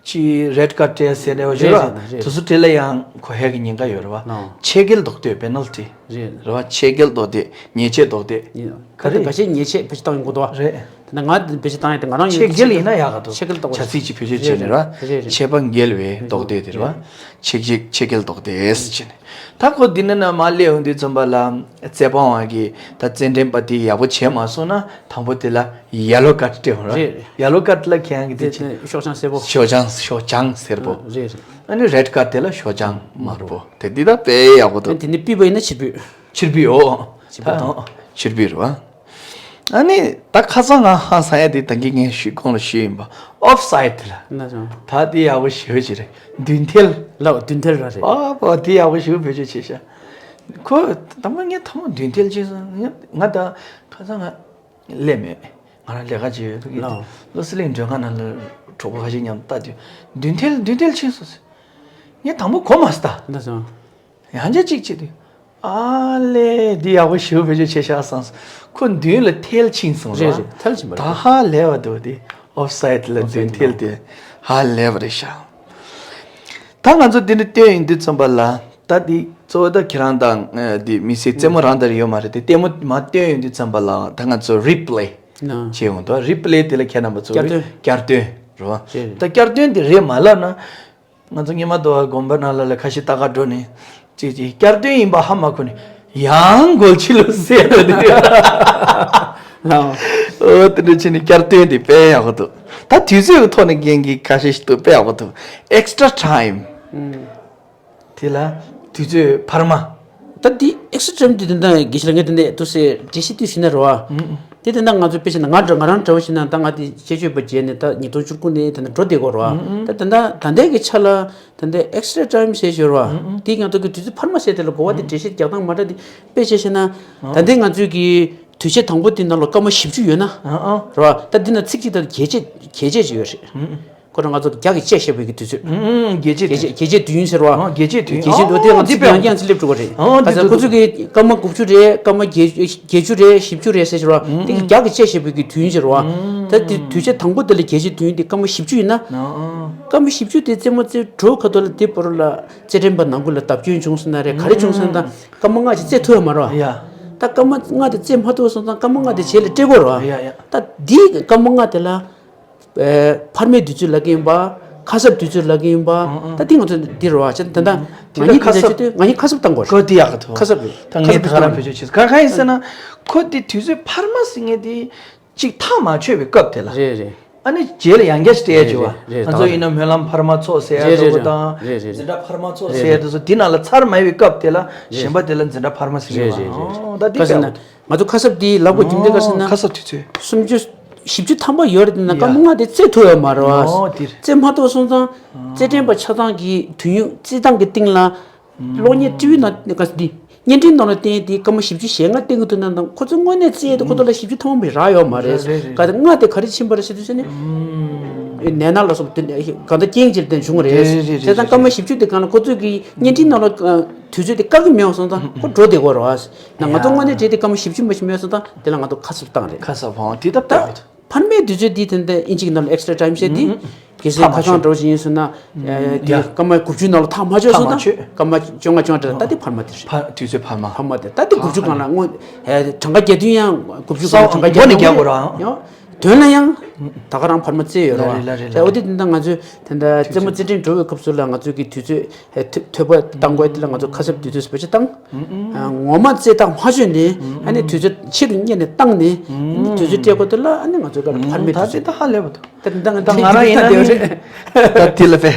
ཅི་རེད་ཀར་སྤྲད་ཟེར་རེ་བ་ཞུ་ར། རེད་རེད་རེད། དེ་ཚོ་དེ་ལ་ཡང་གོ་ཧེ་གི་ཉེན་ཁ་ཡོད་རེད་བ། ལའོ། ཕྱེད་སྐྱེལ་རྡོག་རྡེག་ཕེ་ནལ་ཊི། རེད། རེད་བ། ཕྱེད་སྐྱེལ་རྡོག་རྡེག་ཉེས་ཆད་རྡོག་རྡེག་ཡིན། ག་རེ་ག་ཤེད་ཉེས་ཆད་བེད་སྤྱོད་བཏང་ཡོང་གི་འདུག་བ། རེད། ད་ང་བེད་སྤྱོད་བཏང་ཡོད་དེ་ང་རང་ཕྱེད་སྐྱེལ་ཡིན་ན་ཡག་ག་འདུག་ཕྱེད་སྐྱེལ་རྡོག་རེད་ཕྱེད་སྐྱེལ་རྡོག་རྡེག་དེ་རེད་བ། རེད་རེད། ཕྱེད་པ་འགེལ་བའི་རྡོག་རྡེག་དེ་རེད་བ། རེད། ཕྱེད་ཕྱེད་ཕྱེད་སྐྱེལ་རྡོག་རྡེག་ཟེར་བྱས་ནས། ད་ཁོ་འདི་ནས་ནས་མར་སླེབས་ཡོང་དུས་ཙམ་པ་ལ་རྩེད་འབང་བ་གི་ད་རྩེད་འགྲན་པ་དེ་ཡག་པོ་བྱས་མ་སོང་ན་དང་པོ་དེ་ལ་ཡེ་ལོ་ཀར་སྤྲད་ཡོང་ར། རེད། ཡེ་ལོ་ཀར་ལ་ཁྱེད་རང་གི་དེ་དེ་ཕྱིན། དེ་ཤོག་བྱང་སེར་པོ། ཤོག་བྱང་ཤོག་བྱང་སེར་པོ། རེད་རེད། ཨ་ནི་རེད་ཀར་དེ་ལ་ཤོག་བྱང་དམར་པོ་དེ་འདི་ད་དཔེ་ཡག་པོ་འདུག་དེ་ནི་པི་བ་ཡིན་ན་ཕྱིར་འབུད། ཕྱིར་འབུད་འོ། ཕྱིར་འབུད་དང་། ཕྱིར་འབུད་རེད་བ། ཨ་ནི་ད་ཁ་སང་ང་ཧང་སང་ཡ་དེ་ད་གིན་ངས་ཞུས་གོང་ལ་ཞུས་ཡིན་པ། ཨོཕ་སའིཌ་ལ། ན་ཅང་། ད་དེ་ཡག་པོ་ཞེ་པོ་ཅིག་རེད། མདུན་ཐལ། ལགས་མདུན་ཐལ་ར་རེད། ཨོ་པོ་དེ་ཡག་པོ་ཞེ་པོ་བེད་སྤྱོད་བྱས་ཤག་ཁོ་ད་མ་ངས་ཐ་མ་མདུན་ཐལ་ཅིག་སོང་ང་ང་ད་ཁ་སང་ང་སླེབས་མེད། ང་རང་ལས་ཀ་བྱེད་ཡོད་དུ་གི། ལགས། བློ་གསལ་གླིང་མགྲོན་ཁང་ནང་ལ་གྲོགས་པོ་ཁ་ཤས་མཉམ་དུ་ལྟ་དུས་མདུན་ཐལ་མདུན་ཐལ་ཕྱིན་སོང་ཟེར། ངས་དང་པོ་གོ་མ་སོང་ད། ད་སོང་། ཡང་བསྐྱར་གཅིག་བྱེད་དུས། ཨ་ལས་འདི་ཡག་པོ་ཞེ་པོ་བེད་སྤྱོད་བྱས་ཤག་བསམ་སོང་། ཁོ་མདུན་ལ་ཐལ་ཕྱིན་སོང་རེད། རེད་རེད་ཐལ་ཕྱིན་པ་རེད། ད་ཧ་ལས་པ་འདུག་དེ་ཨོཕ་སའིཌ་ལ་ཨོཕ་སའིཌ་མདུན་ཐལ་དེ་ཧ་ལས་པ་རེད་ཤག་ད་ང་ཚོ་འདི་འདྲ་བསྟན་ཡོང་དུས་ཙམ་པ་ལ་ད་འདི་གཙོ་བོ་ད་ཁྱེད་རང་དང་འདི་མི་སེར་རྩེད་མོ་རང་དང་ཡོད་མ་རེད་དེ་ལྟད་མོ་མ་བསྟན་ཡོང་དུས་ཙམ་པ་ལ་ད་ང་ཚོ་རི་པི་ལེ་ན་བྱེད་ཡོང་དུས་རི་པི་ལེ་དེ་ལ་ཁྱེད་རྣམ་པ་ཚོ་བསྐྱར་ཟློས་བསྐྱར་ཟློས་རེད་བ། རེད་རེད། ད་བསྐྱར་ཟློས་འདི་རེད་མ་ལབ་ན། ང་ཚོ་སྔོན་མ་དུ་བ་དགོན་པ་ནང་ལ་ལ་ཁ་ཤས་ལྟ་ག་འགྲོ་ནས་ཅིག་ཅིག་བསྐྱར་ཟློས་ཡིན་པ་ཧ་མ་གོ་ནས་ཡང་འགོལ་ཕྱི་ལོགས་ཟེར་ཡ་དེ། ཨོ་དེ་འདྲ་བྱས་ནས་བསྐྱར་ཟློས་འདི་དཔེ་ཡག་པོ་འདུག་ད་དུས་ཚོད་ཀྱི་ཐོག་ནས་རྒན་གྱིས་ཁ་ཤས་ཤིག་འདུག་དཔེ་ཡག་པོ་འདུག་ཨེག་སི་ཊ་ར་ཊའིམ། དེ་ལ་དུས་ཚོད་འཕར་མ། ད་འདི་ཨེག་སི་ཊ་ར་ཊའིམ་དེ་དེ་འདྲ་དགེ་བཤེས་ལགས་ངས་དེ་འདྲ་འདུག་སེ་འགྲེལ་བཤད་དུས་ཟིན་ན་རེད་བ། དེ་དེ་འདྲ་ང་ཚོ་དཔེ་བྱས་ན་ང་འདྲ་ང་རང་འདྲ་བོ་བྱས་ན་ད་ང་དེ་དཔྱད་བརྗོད་པ་བརྗེས་ནས་ད་ཉིས་སྟོང་བཅུ་དགུ་ནས་དེ་འདྲ་འགྲོ་བསྡད་ཀྱི་ཡོད་རེད་བ། ད་དེ་འདྲ་ད་ལྟའི་གི་ཆ་ལ་དེ་འདྲ་ཨེག་སི་ཊ་ར་ཊའིམ་ཟེར་ཞོར་བ། དེ་ང་ཚོ་གི་དུས་ཚོད་འཕར་མ་ཟེར་དེ་ལ་གོ་བ་དེ་འགྲེལ་བཤད་རྒྱག་སྟངས་མ་འདྲ་དེ་དཔེ་བྱས་བྱས་ན། ད་ལྟའི་ང་ཚོའི་གི་དུས་ཆེན་དང་པོ་དེ་ནང་ལ་སྐར་མ་བཞི་བཅུ་ཡོད་ན། རེད་བ། ད་འདི་ན་ཚིག་གཅིག་ད་རྒྱས་བཤད་རྒྱས་བཤད་ཅིག་ཡོད་རེད། ཁོ་རང་ང་ཚོ་རྒྱ་གི་བཅད་བཤད་པའི་གི་དུས་ཚོད། ཨུམ། རྒྱས་བཤད་དུས། རྒྱས་བཤད་དུས་ཡུན་ཟེར་བ། ཨོ། རྒྱས་བཤད་དུས་ཡུན། རྒྱས་བཤད་འདུག་དེ་ང་ཚོ་ཡང་ཡང་ཚིག་སླེབས་འགྲོ་གི་རེད། ཨོ། ད་ཚ་ཁོ་ཚོ་གི་སྐར་མ་དགུ་བཅུ་རེད། སྐར་མ་བརྒྱད་བརྒྱད་ཅུ་རེད། བཞི་བཅུ་རེད་ཟེར་བ། དེ་གི་རྒྱ་གི་བཅད་བཤད་པའི་གི་དུས་ཡུན་ཟེར་བ། ད་དེ་དུས་ཆེན་དང་པོ་དེ་ལ་རྒྱས་བཤད་དུས་ཡུན་དེ་སྐར་མ་བཞི་བཅུ་ཡིན་ན། ཨོ། སྐར་མ་བཞི་བཅུ་དེ་རྩེད་མོ་རྩེ་གྲོགས་ཁ་ཐོག་ལ་དེ་བར་ལ་རྩེད་འགྲན་པ་ནང་ཁུལ་ལ་བརྡབ་སྐྱོན་བྱུང་སོང་ན་རེད། ག་རེ་བྱུང་སོང་ན་ད་སྐར་མ་ལྔ་ཅིག་རྩེད་ཐུབ་ཡོད་མ་རེད་བ། ཡ། ད་སྐར་མ་ལྔ་དེ་རྩེད་མ་ཐུབ་སོང་ཙང་སྐར་མ་ལྔ་དེ་རྗེས་ལ་སྤྲད་དགོས་རེད་བ། ཡ་ཡ། ད་དེའི་སྐར་མ་ལྔ་དེ་ལ། འཕར་མའི་དུས་ཚོད་ལབ་ཀྱི་ཡིན་པ། ཁ་གསབ་དུས་ཚོད་ལབ་ཀྱི་ཡིན་པ། ཨང་ཨང་། ད་འདི་ང་ཚོ་འདི་རེད་བ། ད་ད་ང་གཉིས་ཁ་གསབ་དེ་ང་གཉིས་ཁ་གསབ་བཏང་དགོས་རེད། ཁོ་འདི་ཡག་གི་ཐོག་ཁ་གསབ་རེད། ད་ངས་ཁ་གསབ་ད་ག་རང་བེད་སྤྱོད་བྱེད་ག་ག་ཡིན་ཟེར་ན། ཁོ་འདི་དུས་ཚོད་འཕར་མ་ཟེར་མཁན་དེ་གཅིག་ཐག་མ་ཆོད་པའི་སྐབས་དེ་ལ། རེད་རེད། ཨ་ནི་རྗེས་ལ་ཡང་བསྐྱར་སྤྲད་རེད་བྱས་བ། རེད་རེད། ང་ཚོ་ཡིན་ན་སྨོན་ལམ་འཕར་མ་ཚོགས་ཟེར་ཡ་རེད་འདྲ་པོ་དང་། རེད་རེད། འཛིན་གྲྭ་འཕར་མ་ཚོགས་ཟེར་ཡ་དེ་ཚོ་འདི་ནང་ལ་ཚར་མ་ཡོད་པའི་སྐབས་དེ་ལ་གཞན་པ་དེ་ལ་འཛིན་གྲྭ་འཕར་མ་ཟེར་གྱི་ཡོད་པ། རེད་རེད་རེད། ཨོ་ད་འདི་ག་ཟེར་ན་ང་ཚོ་ཁ་གསབ་འདི་ལབ་དགོས་རྒྱུ་འདི་ག་ཟེར་ན། ཁ་གསབ་དུས་ཚོད། སུམ་ཅུ། བཞི་བཅུ་ཐམ་པ་ཡོད་རེད་དེ་ན་སྐར་མ་ལྔ་དེ་རྩེ་ཐུབ་ཡོད་མ་རེད་བ། ཨོ་འདིར། རྩེ་མ་ཐུབ་སོང་ཙང་། རྩེད་འགྲན་པ་ཆ་ཚང་གི་དུས་ཡུན་རྩེད་ཐང་གི་སྟེང་ལ། གློག་བརྙན་ཊི་ཝི་ནང་ག་འདི། བརྙན་འཕྲིན་ནང་ལ་བསྟན་དེ་སྐར་མ་བཞི་བཅུ་ཞེ་ལྔ་བསྟན་གྱི་འདུག་ན་དང་ཁོ་ཚོ་དངོས་གནས་རྩེད་དེ་ཁོ་ཚོ་ལ་བཞི་བཅུ་ཐམ་པ་མི་རག་ཡོད་མ་རེད། རེད་རེད་རེད། ག་དེ་ལྔ་དེ་ག་རེ་ཕྱིན་པ་རེད་ཟེར་དུས་ཟེར་ནས། ནད་ན་ལ་སོགས་དེ་ག་འདྲ་རྐྱེན་གྱིས་དེ་བྱུང་བ་རེད། རེད་རེད་རེད། བྱས་ཙང་སྐར་མ་བཞི་བཅུ་དེ་གང་ལ་ཁོ་ཚོས་ཀྱི་བརྙན་འཕྲིན་ནང་ལ་དུས་ཚོད་དེ་བཀག་གི་མེད་སོང་ཙང་ཁོ་འགྲོ་བསྡད་དགོས་རེད་བ། ན་ང་ཚོ་དངོས་གནས་བྱས་ཏེ་སྐར་མ་བཞི་བཅུ་མ་ཞིག་མེད་སོང་ཙང་དེ་ལ་ང་ཚོ་ཁ་གསབ་བཏང་རེད། ཁ་གསབ་འོང་དེ་ད་ད་ཕར་མའི་དུས་ཚོད་འདི་དེ་འདྲ་ཨིན་ཇི་གི་ནང་ལ་ཨེག་སི་ཊ་ར་ཊའིམ་བཤད་འདི། ཨུ། གལ་སྲིད་ཐག་མ་ཆོད། ཁ་སང་འདྲ་བོ་ཞིག་ཡིན་སོང་ན། ཨུ། ཨེ་འདི་ཡ། སྐར་མ་དགུ་བཅུ་ནང་ལ་ཐག་མ་ཆོད་སོང་ན། ཐག་མ་ཆོད། སྐར་མ་བཅོ་ལྔ་བཅོ་ལྔ་ད་འདི་ཕར་མ་དེ་རེད། ཕ་དུས་ཚོད་ཕར་མ། ཕར་མ་དེ་ད་འདི་དགུ་བཅུ་གང་ལ་སྔོན། ཨེ་གྲངས་ཀ་བརྒྱད་བདུན་ཡང་དགུ་བཅུ་གང་ལ་གྲངས་ཀ་བརྒྱད་བདུན་ཡང་། དོན་ལ་ཡང་། ད་ག་རང་ཕར་མ་རྩེ་ཡོད་རེད་བ། ལ་རེད་ལ་རེད་ལ་རེད། ཨོ་དེ་དེ་འདྲ་ང་ཚོས་དེ་འདྲ་རྩེད་མོ་རྩེད་འགྲན་འགྲོ་བའི་སྐབས་སུ་ལ་ང་ཚོས་ཀྱི་དུས་ཚོད། ཨེ་ཐོ་ཐོལ་པ་བཏང་དགོས་དེ་ལ་ང་ཚོ་ཁ་གསབ་དུས་ཚོད་བེད་སྤྱོད་བཏང་། ཨ་ངོ་མ་རྩེ་ཐག་མ་ཆོད་ནས་ཨ་ནི་དུས་ཚོད་ཕྱི་རུ་བསྙལ་ནས་བཏང་ནས་ཨ་ནི་དུས་ཚོད་སྤྲད་དགོས་དེ་ལ་ཨ་ནི་ང་ཚོ་ལ་ཕར་མའི་ད་དུས་ཚོད། དེ་ད་ཧ་ལས་པ་འདུག་ད་ད་ང་རང་ཡིན་ན་ནི་ད་དེ་ལ་བས་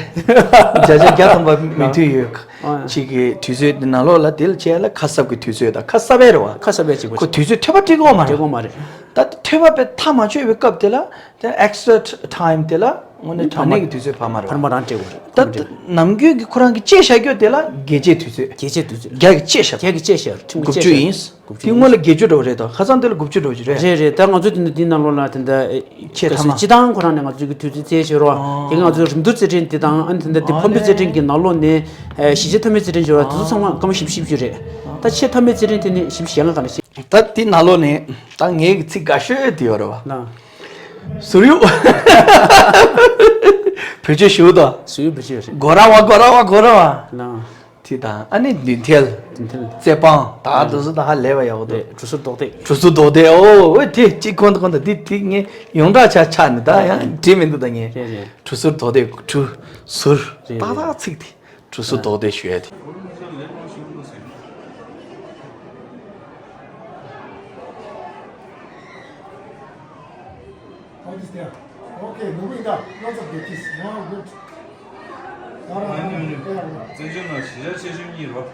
བརྒྱ་ཆ་བརྒྱ་ཐམ་པ་མོས་མཐུན་ཡོད། ཨ་ཅིག་གི་དུས་ཚོད་ནང་ལོགས་ལ་དེ་ལ་བྱས་ལ་ཁ་གསབ་ཀྱི་དུས་ཚོད་དང་ཁ་གསབ་ཡས་རེད་བ། ཁ་གསབ་ཡས་གཅིག་པ་ཁོ་དུས་ཚོད་ཐོལ་པ་སྤྲད་ཀྱི་ཡོད་མ་རེད། སྤྲད་ཀྱི་ཡོད་མ་རེད། ད་ཐོལ་པ་པའི་ཐག་མ་ཆོད་པའི་སྐབས་དེ་ལ། དེ་ཨེག་སི་ཊ་ར་ཊའིམ་དེ་ལ་དངོས་གནས་དྲང་གནས་ཀྱི་དུས་ཚོད་ཕར་མ་རེད། ཕར་མ་རང་སྤྲད་དགོས་རེད། ད་ནམ་རྒྱུན་གྱི་ཁོ་རང་གི་བཅད་བཞག་རྒྱུ་དེ་ལ་རྒྱས་བཅད་དུས་ཚོད། རྒྱས་བཅད་དུས་ཚོད། བརྒྱ་གི་བཅད་བཞག་བརྒྱ་གི་བཅད་བཞག་ཆུང་དགུ་བཅུ་ཡིན། དེ་སྔོན་ལ་བརྒྱད་ཅུ་འགྲོ་བ་རེད་དོ། ཁ་སང་དེ་ལ་དགུ་བཅུ་འགྲོ་བ་ཞིག་རེད། རེད་རེད། ད་ང་ཚོ་དེ་འདྲ་འདི་ནང་ལོགས་ལ་དེ་འདྲ་ཆེ་ཐ་མ། སྤྱི་བཏང་ཁོ་རང་ནས་ང་ཚོའི་གི་དུས་ཚོད་རྩིས་བྱེད་རོགས། དེ་ང་ཚོ་རིམ་གྲོ་རྩེད་འགྲན་དེ་དང་ཨ་ནི་དེ་འདྲ་དེ་ཕོ་མོའི་རྩེད་འགྲན་གྱི་ནང་ལོགས་ནས་གཞིས་བྱེས་ཐ་མའི་རྩེད་འགྲན་བྱེད་རོགས་དེ་ཚོ་ཚང་མ་སྐར་མ་བཞི་བཅུ་བཞི་བཅུ་རེད། ད་ཆེས་ཐ་མའི་རྩེད་འགྲན་དེ་ནས་བཞི་བཅུ་ཞེ་ལྔ་ག་ལ་ཞིག་ད་དེ་ནང་ལོགས་ནས་ད་ངའི་གི་ཚིག་དགའ་ཤོས་དེ་ཡོད་རེད་བ། ན། ཟུར་གཡུག་བེད་སྤྱོད་ཞུ་དང་། ཟུར་གཡུག་བེད་སྤྱོད་རེད། སྒོ་ར་བ་སྒོ་ར་བ་སྒོ་ར་བ། ན། དེ་དང་ཨ་ནི་མདུན་ཐལ། མདུན་ཐལ། རྩེ་སྤང་ད་དུ་སུ་ད་ཧ་ལས་པ་ཡག་པོ་འདུག་རེད། གྲུ་ཟུར་རྡོག་རྡེག་གྲུ་ཟུར་རྡོག་རྡེག་ཨོ་ཨོ་དེ་གཅིག་ཁོང་དུ་ཁོང་དུ་དེ་དེ་ངས་ཡོངས་གྲགས་ཆ་ཆགས་ནས་ད་ཡང་བྲིས་མི་འདུག་ད་ངས། རེད་རེད། གྲུ་ཟུར་རྡོག་རྡེག་གྲུ་ཟུར། རེད་ད་རེད། ད་ཚིག་དེ་གྲུ་ཟུར་རྡོག་རྡེག་ཞུ་ཡ་དེ། How is there? Okay, moving up. Lots of good kids. Wow, good. All right, all right. བཙན་བྱོལ་ནང་གཞིས་ཆགས་ཆེ་ཤོས་གཉིས་རེད།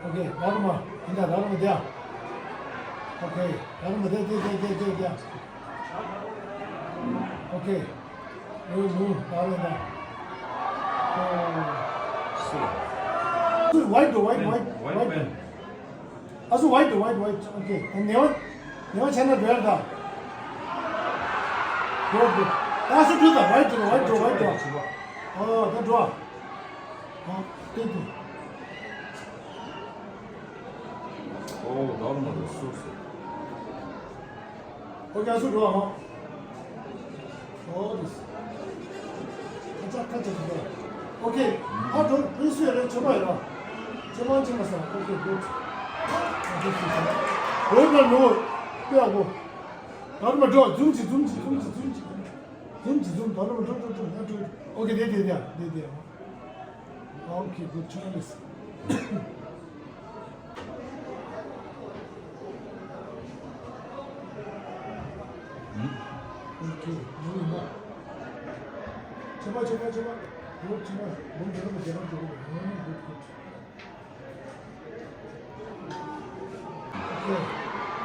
Okay, ད་རུང་མ། ཡིན་ད་ད་རུང་མ་བསྡད། Okay, ད་རུང་མ་བསྡད་བསྡད་བསྡད་བསྡད་བསྡད། Okay. Move, move, ད་རུང་མ་བསྡད། Oh. White དོ། White, white, white དོ། ཨ་སུ་white དོ། White, white. Okay. ད་ནེ་བ་ནེ་བ་ཆ་ན་འགྲོ་ཡ་ད། Good, good. ད་སུ་འགྲོ་ད། White འགྲོ། White འགྲོ། White འགྲོ། ཨོ་ད་འགྲོ། ཨོ་ཏེ་ཏེ། ཨོ་ད་རུང་མ་འགྲོ་སུ་སུ། ཨོ་ཀེ་སུ་འགྲོ་ཨ། ཨོ་དེ། ཁ་ཆ་ཁ་ཆ་འགྲོ། ཨོ་ཀེ། ཨ་འགྲོ་ཕུན་སུ་ཡ་རེ་ཆོ་མ་ཡ་ར། ཆོ་མ་ཆོ་མ་ས། ཨོ་ཀེ་གུཌ། ཨོ་ཀེ་ཤི་ཤི། འོ་ན་ནོ། ཏེ་ཨ་གོ། ད་རུང་མ་འགྲོ། ཛུམ་ཅི་ཛུམ་ཅི་ཛུམ་ཅི་ཛུམ་ཅི། ཛུམ་ཅི་ཛུམ། ད་རུང་མ་འགྲོ་འགྲོ་འགྲོ་ཡ་འགྲོ། ཨོ་ཀེ་དེ་དེ་དེ་དེ་དེ། Okay, good choice. Okay, very good. ཆོ་པ་ཆོ་པ་ཆོ་པ། Good ཆོ་པ། Good, good, good, good. Okay.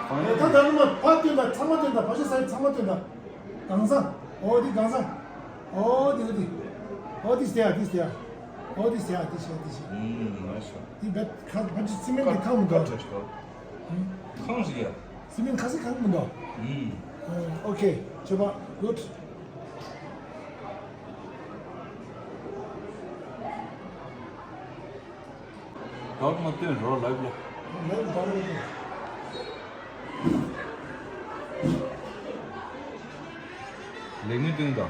ད་ད་ནི་མ་ཕ་སྟོན་ད། ཚང་མ་སྟོན་ད། ཕ་ཤ་སའི་ཚང་མ་སྟོན་ད། གང་ཟག་ཨོ་དེ་གང་ཟག་ཨོ་དེ་ཨོ་དེ། ཨོ་དེ་སྟེ་ཡ་དེ་སྟེ་ཡ། ཨོ་དེ་སྟེ་ཡ་དེ་སྟེ་ཡ་དེ་སྟེ་ཡ། ཨུམ་ང་ཤོ། དེ་བེད་ཁ་ཕ་ཅི་སི་མེན་དེ་ཁང་མི་འདུག་ཁང་ཞིག་ཡ། སི་མེན་ཁ་སི་ཁང་མི་འདུག་ཨུམ། ཨོ་ཨོ་ཁེ། ཆོ་པ་གུཌ། ད་རུང་མ་སྟོན་རོགས་ལབ་ལ། ལབ་ད་རུང་སྟོན། ལེགས་ཉེས་སྟོན་དང་།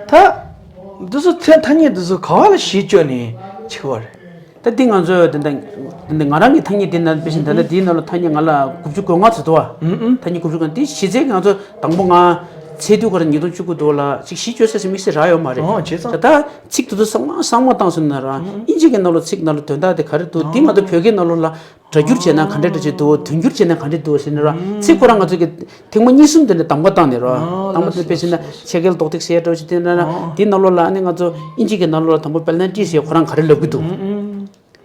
ཨོ། ད། འདི་ཚོ་ཐ་ཐ་སྙད་འདི་ཚོ་ག་བ་ལ་གཞི་བཅོལ་ནས་བྱེད་དགོས་རེད། ད་འདི་ང་ཚོས་དེ་འདྲ་དེ་འདྲ་ང་རང་གི་ཐ་སྙད་འདི་ནང་དཔེ་བཞིན་ད་ལྟ་འདིའི་ནང་ལ་ཐ་སྙད་ང་ལ་དགུ་བཅུ་གོ་ལྔ་ཚོད་འདུག་བ། ཐ་སྙད་དགུ་བཅུ་གོ་ལྔ་འདི་གཞི་རྩའི་ང་ཚོ་དང་པོ་ང་ཚེས་དུས་ཁོ་རང་ཉིས་སྟོང་བཅུ་དགུ་འདུག་ལ་ཅིག་གཞི་བཅོལ་ས་ཞིག་དམིགས་བསལ་རག་ཡོད་མ་རེད། ཨོ་བྱས་ཙང་། ད་ད་ཚིག་དེ་ཚོ་གསར་མ་གསར་མ་བཏང་སོང་ན་ར་ཨིན་ཇི་གི་ནང་ལ་ཚིག་ནང་ལ་དོན་དག་དེ་ག་རེ་འདུག་འདི་ང་ཚོ་བོད་སྐད་ནང་ལོགས་ལ། སྒྲ་སྒྱུར་བྱས་ན་ག་འདྲ་འདྲ་ཅིག་འདུག་དོན་སྒྱུར་བྱས་ན་ག་འདྲ་འདུག་ཟེར་ནས་ར། ཚིག་ཁོ་རང་ང་ཚོ་གི་ཐེངས་མ་གཉིས་གསུམ་དེ་འདྲ་གདམ་ག་བཏང་ནས་ར། ཨོ་གདམ་ག་དེ་དཔེ་བྱས་ན་ཕྱེད་ཀའི་ལྡོག་ཏིག་ཟེར་འདྲ་ཅིག་དེ་འདྲ་ན་ཨོ་དེའི་ནང་ལོགས་ལ་ཨ་ནི་ང་ཚོ་ཨིན་ཇི་གི་ནང་ལོགས་ལ་དང་པོ་པེ་ནལ་ཊི་ཟེར་ཁོ་རང་ག་རེ་ལབ་གི་འདུག་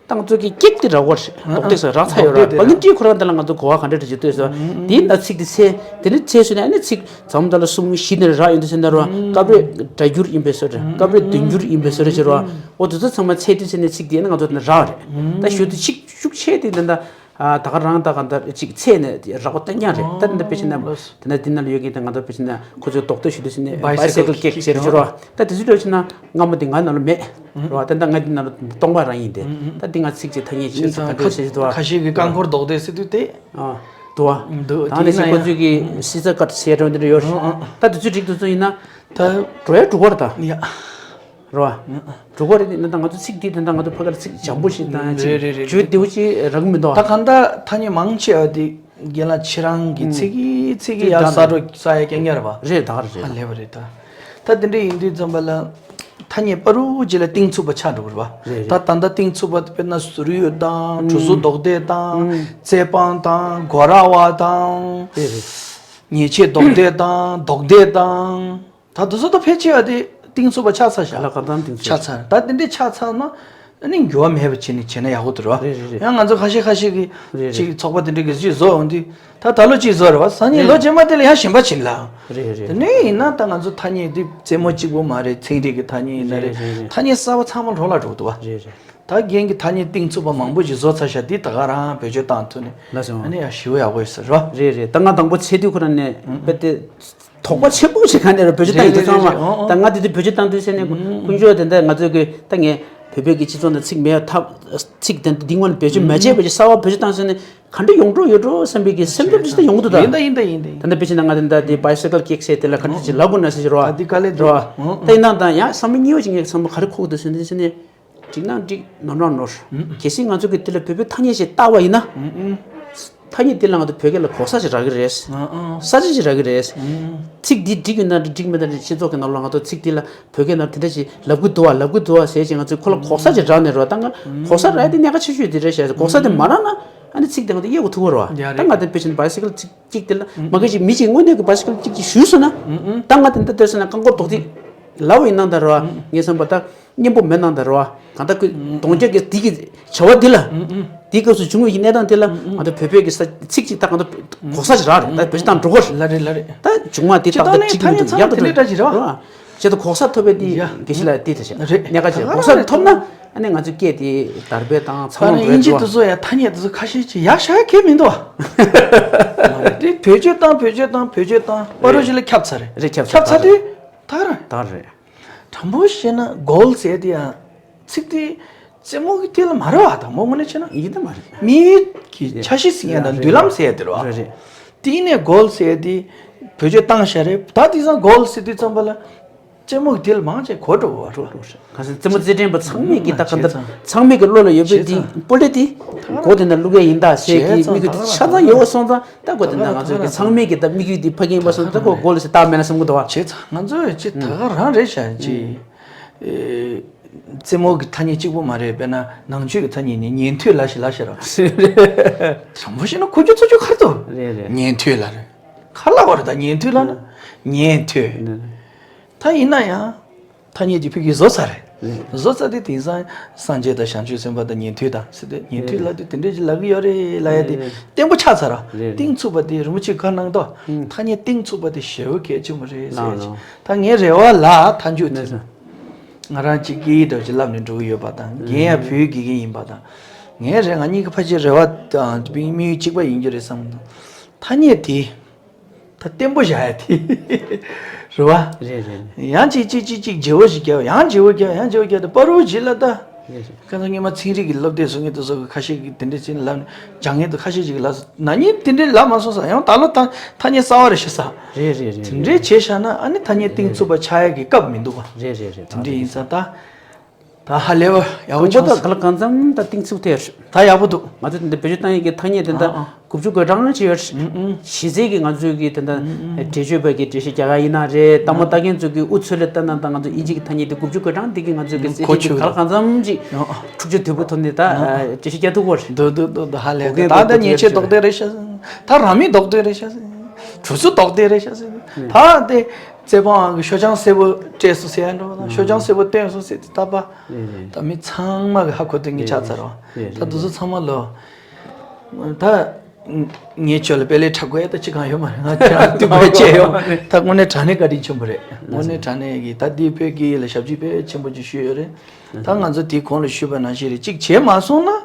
ད་ང་ཚོ་གི་ཀེག་དེ་རག་པ་རེད། ལྡོག་ཏིག་ཟེར་རག་ཚར་ཡོད་ར། པེ་ནལ་ཊི་ཁོ་རང་དེ་ལ་ང་ཚོ་གོ་བ་ག་འདྲ་འདྲ་ཅིག་ལྟོས་ཟེར། དེའི་ནང་ཚིག་དེ་ཚེ་དེ་ནི་ཚེ་ཟེར་ནས་ཨ་ནི་ཚིག་མཚམས་དེ་ལ་གསུམ་བཞི་ནས་རག་ཡོང་དུས་ཟེར་ན་ར། སྐབས་རེ་སྒྲ་སྒྱུར་ཡིན་པའི་བཟོ་འདྲ། སྐབས་རེ་དོན་སྒྱུར་ཡིན་པའི་བཟོ་འདྲ་ཅིག་ར། འོ་དེ་ཚོ་ཚང་མ་ཚེ་དུས་ཚེ་ནས་ཚིག་དེ་ཨ་ནི་ང་ཚོ་དེ་ནས་རག་རེད། ད་ཞུ་དུས་ཅིག་ཤུགས་ཆེ་དེ་འདི་འདྲ། ཨ་ད་ག་རང་ད་ག་འདྲ་ཅིག་ཚེ་ནས་རག་པ་གཏན་འཁྱོངས་རེད། ད་འདི་འདྲ་དཔེ་བྱས་ན་ལོས། དེ་ན་འདི་ན་ལ་ཡོད་མཁན་དེ་ང་ཚོ་དཔེ་བྱས་ན་ཁོ་ཚོས་རྡོག་ཐོ་ཞུ་དུས་ཟེར་ནས་བའི་སའི་ཀལ་ཀེག་ཟེར་ཞུ་རོགས། ད་དེ་ཚོ་འདྲ་བྱས་ན་སྔ་མོ་དེ་ང་ནང་ལ་མེད་རོ། ད་ད་ང་འདི་ནང་ལ་སྟོང་པ་རང་ཡིན་ཏེ། ད་འདི་ང་ཚིག་ཅིག་ཐ་སྙད་ཅིག་ད་དེ་ཟེར་ཞུ་དུས་ཁ་ཤས་ཀྱི་རྐང་འཁོར་རྡོག་དེ་ཟེར་དུས་དེ། ཨ་འདུག་བ། འདུག་ད་ནས་ཞིག་ཁོ་ཚོས་ཀྱི་སི་ཙ་ཀར་ཟེར་འདྲ་འདི་འདྲ་ཡོད་རེད། ད་དེ་ཚོ་འགྲིག་དེ་ཚོ་ཡིན་ན། ད་འགྲོ་ཡ་འགྲོ་གི་རེད་ད། ཡ། རེད་བ། འགྲོ་གི་རེད། དེ་ནི་ད་ང་ཚོ་ཚིག་འདི་དེ་ད་ང་ཚོ་ཕ་ག་ལ་ཚིག་འཇམ་པོ་ཞིག་དང་ཅིག་རེད་རེད་རེད། བརྗོད་བདེ་བོ་ཅིག་རག་གི་མི་འདུག་ད་ག་འདྲ་ཐ་སྙད་མང་ཆེ་བ་དེ་རྒན་ལགས་ཁྱེད་རང་གི་ཚིག་གི་ཚིག་གི་ཡར་ས་འགྲོ་ས་ཡ་རྐྱང་རྐྱང་རེད་བ། རེད་ད་ག་རེད། ཨ་ལས་པ་རེད་ད། ད་དེ་འདྲ་ཡིན་དུས་ཙམ་པ་ལ། ཐ་སྙད་པ་རུ་ཅིག་ལ་གཏིང་ཚུགས་པ་ཆགས་འགྲོ་གི་རེད་བ། རེད་རེད། ད་ད་ལྟ་གཏིང་ཚུགས་པ་དཔེར་ན་ཟུར་ཡོད་དང་གྲུ་ཟུར་རྡོག་དེ་དང་རྩེད་སྤང་དང་སྒོ་ར་བ་དང་། རེད་རེད། ཉེས་ཆད་རྡོག་དེ་དང་རྡོག་དེ་དང་། ད་དུ་སོ་ད་ཕལ་ཆེ་བ་དེ་གཏིང་ཚུགས་པ་ཆགས་ཚར་ཤག་ལ་ཁ་དང་གཏིང་ཚུགས། ཆགས་ཚར། ད་དེ་འདྲས་ཆགས་ཚར་ན་ཨ་ནི་འགྱུར་བ་མེད་པ་བྱས་ནས་བྱས་ན་ཡག་པོ་འདུག་ར། རེད་རེད་རེད། ཡང་ང་ཚོ་ཁ་ཤས་ཁ་ཤས་ཀྱི་རེད་རེད། ཅིག་ཚོགས་པ་དེ་འདྲས་ཀྱི་ཅིག་བཟོ་འོང་དུས་ད་ད་ལོ་ཅིག་བཟོ་རེད་བ། སང་ཉིན་ལོ་རྗེས་མ་དེ་ལ་ཡང་གཞན་པ་བྱིན་ལ། རེད་རེད། དེ་ནས་ཡིན་ན་ད་ང་ཚོ་ཐ་སྙད་དེ་རྩེད་མོ་གཅིག་པོ་མ་རེད། ཚན་རིག་གི་ཐ་སྙད་ཡིན་ན་རེད། རེད་རེད་རེད། ཐ་སྙད་གསར་པ་ཚང་མ་འགྲོ་ལ་འགྲོ་འདུག་བ། རེད་རེད། ད་རྒན་གྱི་ཐ་སྙད་གཏིང་ཚུགས་པ་མང་པོ་ཞིག་བཟོ་ཚར་ཤག་འདི་ད་ག་རང་བེད་སྤྱོད་བཏང་ཐུབ་ནས། ལགས་སོ། ཨ་ནི་ཡང་ཞི་བ་ཡག་པོ་ཡོད་ས་རེད་བ། རེད་རེད། ད་ང་དང་པོ་ཚེ་དུས་ཁོ་རང་ནས་ཨུ་ཨུ། དཔེ་དེ་དོགས་པ་ཆེན་པོ་ཞིག་ག་ནས་རེད་བེད་སྤྱོད་བཏང་ཡོད་དུས་ཚང་མ། རེད་རེད་རེད། ཨོ་ཨོ། ད་ང་དེ་དུས་བེད་སྤྱོད་བཏང་དུས་ཟེར་ནས་ཨུ་ཨུ། དཀོན་མཆོག་དེ་འདྲ་ང་ཚོའི་གི་ད་ངས་བོད་པའི་གི་སྤྱི་ཚོགས་ནང་ཚིག་མེད་ཐབས་ཚིག་དེ་འདི་སྔོན་ནས་བེད་སྤྱོད་མ་བྱས་བེད་སྤྱོད་གསར་པ་བེད་སྤྱོད་བཏང་ཟེར་ནས་ག་འདྲ་ཡོང་འགྲོ་ཡོད་འགྲོ་བསམ་པའི་གི་སེམས་ཁྲལ་ཅིག་ད་ཡོང་གི་འདུག་ད། ཡིན་ད་ཡིན་ད་ཡིན་ད་ཡིན། ད་ལྟ་བེད་སྤྱོད་ན་ང་དེ་འདྲ་དེ་བའི་སའི་ཀལ་ཀེག་ཟེར་དེ་ལ་ག་འདྲ་ཅིག་ལབ་དགོས་ན་ཟེར་རོ། ད་འདི་དཀའ་ལས་འདུག། རོ། ཨོ། ད་ཡིན་ནའང་ད་ཡང་བསམ་བློ་གཉིས་པ་ཅིག་ངས་བསམ་བློ་ག་རེ་འཁོར་གི་འདུག་ཟེར་ན་ཟེར་ནས། འགྲིག་ན་འགྲིག་ནོར་ན་ནོར། ཨུམ། གལ་སྲིད་ང་ཚོ་གི་དེ་ལ་བོད་པའི་ཐ་སྙད་ཅིག་བཏགས་པ་ཡིན་ན། ཨུམ་ཨུམ། ཐ་སྙད་དེ་ལ་ང་ཚོ་བོད་སྐད་ལ་གོ་ས་ཅིག་རག་གི་རེད། ཨ་ཨ། ས་ཆ་ཅིག་རག་གི་རེད། ཨུམ། ཚིག་འདི་འགྲིག་ཡོད་ན་འགྲིག་མེད་ན་སྤྱི་ཚོགས་ཀྱི་ནང་ལ་ང་ཚོ་ཚིག་འདི་ལ་བོད་སྐད་ནང་དེ་འདྲ་ཅིག་ལབ་གི་འདུག་བ་ལབ་གི་འདུག་བ་ཟེར་ཅིག་ང་ཚོས་ཁོ་ལ་གོ་ས་ཅིག་རག་ནས་རོ། ད་ང་གོ་ས་རག་ཡ་དེ་གནད་འགག་ཆེ་ཤོས་དེ་རེད་ཤག་གོ་ས་དེ་མ་རག་ན་ཨ་ནི་ཚིག་དེ་ང་ཚོ་དབྱེ་དགོས་ཐུག་གི་རེད་བ། ཡ་རེད། ད་ང་དེ་དཔེ་བཞིན་བའི་སའི་ཀལ་ཚིག་གཅིག་དེ་ལ་མ་གི་ཅིག་མི་གཅིག་དངོས་གནས་ཀྱི་བའི་སའི་ཀལ་གཅིག་ཅིག་ཞུས་སོང་ན། ཨུ་ཨུ། ད་ང་དེ་འདྲ་དེར་སོང་ན་རྐང་འཁོར་རྡོག་ཐིག་ལབ་ཡིན་ནང་ད་ར་བ། ངས་བསམ་པ་ད་སྙན་པོ་མེད་ནང་ད་ར་བ། གང་ལྟར་ཁོས་གདོང་རྒྱག་གི་དེ་གི་བྱ་བ་འདི་ལ། ཨུ་ཨུ། དེའི་སྐབས་སུ་བྱུང་བའི་གནས་སྟངས་དེ་ལ་ང་ཚོ་བོད་པའི་གི་ས་ཚིག་ཅིག་ད་གང་ལྟར་གོ་ས་ཅིག་རག་རེད། ད་བེད་སྤྱོད་བཏང་འགྲོ་གི་རེད། ལ་རེད་ལ་རེད། ད་བྱུང་བ་དེ་ད་ད་ནི་ད་ནི་ཚང་མ་དེ་འདྲ་འདྲ་ཅིག་རེད་བ། བྱས་ཏེ་གོ་ས་ཐོབ་པའི་དེ་ཡ་དགེ་བཤེས་ལགས་དེ་ད་བྱས་རེད། གནད་འགག་ཆེ། གོ་ས་ཐོབ་ན་ཨ་ནི་ང་ཚོའི་སྐད་དེ་དར་སྤེལ་དང་འཚར་ལོངས་འགྲོ་ཡ་འགྲོ། དེ་ཚོ་ཡ་ཐ་སྙད་དེ་ཚོ་ཁ་ཤས་ཅིག་ཡ་ཤ་ཡ་གལ་མི་འདུག་ཨ། དེ་བེད་སྤྱོད་བཏང་བེད་སྤྱོད་བཏང་བེད་སྤྱོད་བཏང་པ་རུ་ཞིག་ལ་ཁྱབ་ཚར་རེད། རེད་ཁྱབ་ཁྱབ་ཚར་དུས་ད་ར་ད་རེད། དྲང་པོ་བཤད་ན་གོལ་ཟེར་དེ་ཡང་ཚིག་དེ་རྩེད་མོ་གི་དེ་ལ་མ་རེད་བ། དང་པོ་དངོས་གནས་བྱས་ན་ཡིན་ད་མ་རེད། མི་ཡུལ་གྱི་ཆ་ཤས་ཟིན་ཡ་དང་མདུན་ལམ་ཟེར་ཡ་དེ་རེད་བ། རེད་རེད། དེ་ནས་གོལ་ཟེར་དེ་བེད་སྤྱོད་བཏང་བཞག་རེད། ད་དེང་སང་གོལ་ཟེར་དུས་ཙམ་པ་ལ་རྩེད་མོ་གི་དེ་ལ་མང་ཆེ་གོ་འགྲོ་བ་རེད། གང་ཟེར་རྩེད་མོ་རྩེད་འགྲན་པ་ཚང་མས་ཀྱི་ད་ག་འདྲ་ཚང་མས་ཀྱི་བློ་ལ་ཡོད་པའི་དེ་སྤོ་ལེ་དེ་གོ་དེ་འདྲ་བླུག་ཡ་ཡིན་ད་ཟེར་གྱི་དམིགས་ཡུལ་དེ་ཆ་ཚང་ཡོད་པ་སོང་ཙང་། ད་གོ་དེ་འདྲ་ང་ཚོས་ཀྱི་ཚང་མས་ཀྱི་ད་དམིགས་ཡུལ་དེ་ཕ་གི་ཡིན་པ་སོང་ཙང་ད་གོ་གོལ་ཟེར་བཏགས་མེད་ན་བསམ་གྱི་འདུག་བ། བྱས་ཙང་ང་ཚོས་ཅི་ད་ག་རང་རེད་བཞག་ཅི། རྩེད་མོ་གི་ཐ་སྙད་གཅིག་པོ་མ་རེད། དཔེར་ན་ནང་ཆོས་ཀྱི་ཐ་སྙད་ནི་ཉན་ཐོས་ལབ་ཞིག་ལབ་ཤེས་ར། དྲང་པོ་བཤད་ན་གོ་རྒྱུ་ཚོར་རྒྱུ་ག་རེ་འདུག་རེད་རེད། ཉན་ཐོས་ལབ་རེད། ག་ལབ་པ་རེད་ད་ཉན་ཐོས་ལབ་ན། ཉན་ཐོས། རེད་རེད། ད་ཡིན་ན་ཡང་ཐ་སྙད་ཀྱི་ཕ་གི་བཟོ་ཚར་རེད། རེད། བཟོ་ཚར་དེ་དེང་སང་སངས་རྒྱས་དང་བྱང་ཆུབ་སེམས་དཔའ་དང་ཉན་ཐོས་དང་ཟེར་ཏེ་ཉན་ཐོས་ལབ་དུས་དེ་འདྲས་ཅིག་ལབ་གི་ཡོད་རེད་ལབ་ཡ་དེ་རེད། བརྟན་པོ་ཆགས་ཚར་ར། རེད་རེད། གཏིང་ཚུགས་པ་དེ་རིན་པོ་ཆེ་ག་གནང་ཏོ། ཐ་སྙད་གཏིང་ཚུགས་པ་དེ་ཞེ་པོ་གལ་ཆེན་པོ་རེད་ཟེར་ཡ་ཅིག་ལགས་ལགས། ད་ངའི་རེ་བ་ལ་མཐའ་མཇུག་དེ། ལགས་སོ། ང་རང་གཅིག་སྐད་ཡིག་འདྲ་ཅིག་བསླབ་ནས་འགྲོ་གི་ཡོད་པ་དང་རྒན་ཡང་བོད་ཡིག་དགེ་རྒན་ཡིན་པ་དང་། ངའི་རེ་ང་གཉིས་ཀྱི་ཕལ་ཆེར་རེ་བ་དང་དམིགས་ཡུལ་གཅིག་པ་ཡིན་རྒྱུ་རེད་བསམ་གི་འདུག་ཐ་སྙད་དེ་ད་བརྟན་པོ་བཞག་ཡ་དེ་རེད་བ། རེད་རེད། ཡང་གཅིག་གཅིག་གཅིག་གཅིག་བརྗེ་བོ་ཞིག་རྒྱབ་ཡང་བརྗེ་བོ་རྒྱབ་ཡང་བརྗེ་བོ་རྒྱབ་དེ་པ་རུ་བརྗེ་ལ་ད། རེད་རེད། ཁ་སང་སྔོན་མ་ཚན་རིག་གི་སློབ་དེབ་བཟོ་མཁན་དེ་ཚོ་གི་ཁ་ཤས་ཀྱིས་དེ་འདྲས་ཅིག་ལབ་ནས། སྦྱང་མཁན་དེ་ཁ་ཤས་ཅིག་གིས་ལབ་སོང་། ན་ནིང་དེ་འདྲས་ལབ་མ་སོང་ཟེར། ཡང་ད་ལོ་ད་ཐ་སྙད་གསར་པ་རེད་ཤག་ཟེར། རེད་རེད་རེད། དེ་འདྲས་བྱས་བཞག་ན་ཨ་ནི་ཐ་སྙད་གཏིང་ཚུགས་པ་ཆགས་ཡག་གི་སྐབས་མི་འདུག་ག། རེད་རེད་རེད། དེ་འདྲས་ཡིན་ཙང་ད། ད་ཧ་ལས་པ་ཡག་པོ་དང་པོ་ད་བྱུང་། ག་ལ་གང་འཚམ་ད་གཏིང་ཚུགས་ཐལ། ད་ཡག་པོ་འདུག། ང་ཚོ་འདི་བེད་སྤྱོད་བཏང་ཡས་ཀྱི་ཐ་སྙད་དེ་ད་ཨ་ཨ། དགུ་བཅུ་གོ་གྲངས་ཅིག་ཡོད། ཨུ་ཨུ། གཞི་རྩའི་གི་ང་ཚོའི་གི་དེ་ད་ཨུ་ཨུ། འགྲེལ་བརྗོད་པ་གི་འགྲེལ་བཤད་རྒྱག་ཡ་ཡིན་ན་རེད། ལྟད་མོ་ལྟ་མཁན་ཚོ་གི་དབུ་ཚོད་ལ་ལྟ་ན་ད་ང་ཚོ་དབྱིན་ཇི་གི་ཐ་སྙད་དེ་དགུ་བཅུ་གོ་གྲངས་འདི་གི་ང་ཚོའི་གི་གོ་ཆོད། ག་ལ་གང་འཚམ་ཅིག་ཨ་ཨ། འཁྲུག་ཆ་དོད་པོ་ཐོན་ནས་ད་ཨ་ཨ། འགྲེལ་བཤད་རྒྱག་ཐུབ་ཀྱི་རེད། འདུག་འདུག་འདུག་འདུག། ཧ་ལས་གོ་གི། ད་ད་ཉེས་ཆད་རྡོག་རྡོག་རེད་ཤག། ད་རང་མོས་རྡོག་རྡོག་རེད་ཤག། གྲུ་ཟུར་རྡོག་རྡོག་རེད་ཤག། ད་དེ་རྩེ་ཕང་གི་ཤོ་བྱང་སེར་པོ་སྤྲད་སོང་ཟེར་ཡ་འདྲ་བ་དང་། ཤོ་བྱང་སེར་པོ་བཏོན་སོང་ཟེར་དེ་ད་པ། རེད་རེད། ད་མི་ཚང་མ་གི་ཧ་གོ་དོན་གྱི་ཆགས་ཚར་བ། རེད་རེད། ད་དེ་ཚོ་ཚང་མ་ལོ། ད་ངའི་ཆོས་ལ་དཔེ་ལས་དྲག་པོ་ཡ་ད་ཅི་གང་ཡོད་མ་རེད། ང་ཁྱེད་རང་ལྟོས་པ་བྱས་ཡོད་མ་རེད། ད་དངོས་གནས་དྲང་གནས་བཀའ་དྲིན་ཆེན་པོ་རེད། དངོས་གནས་དྲང་གནས་ཀྱི་ད་འདི་བོད་སྐད་ཡིག་ལ་ཞབས་ཕྱི་དཔེ་ཆེན་པོ་ཅིག་ཞུས་ཡོད་རེད། ད་ང་ཚོ་དེའི་གོང་ལ་ཞུས་པ་ནང་བཞིན་རེད། གཅིག་བྱས་མ་སོང་ན།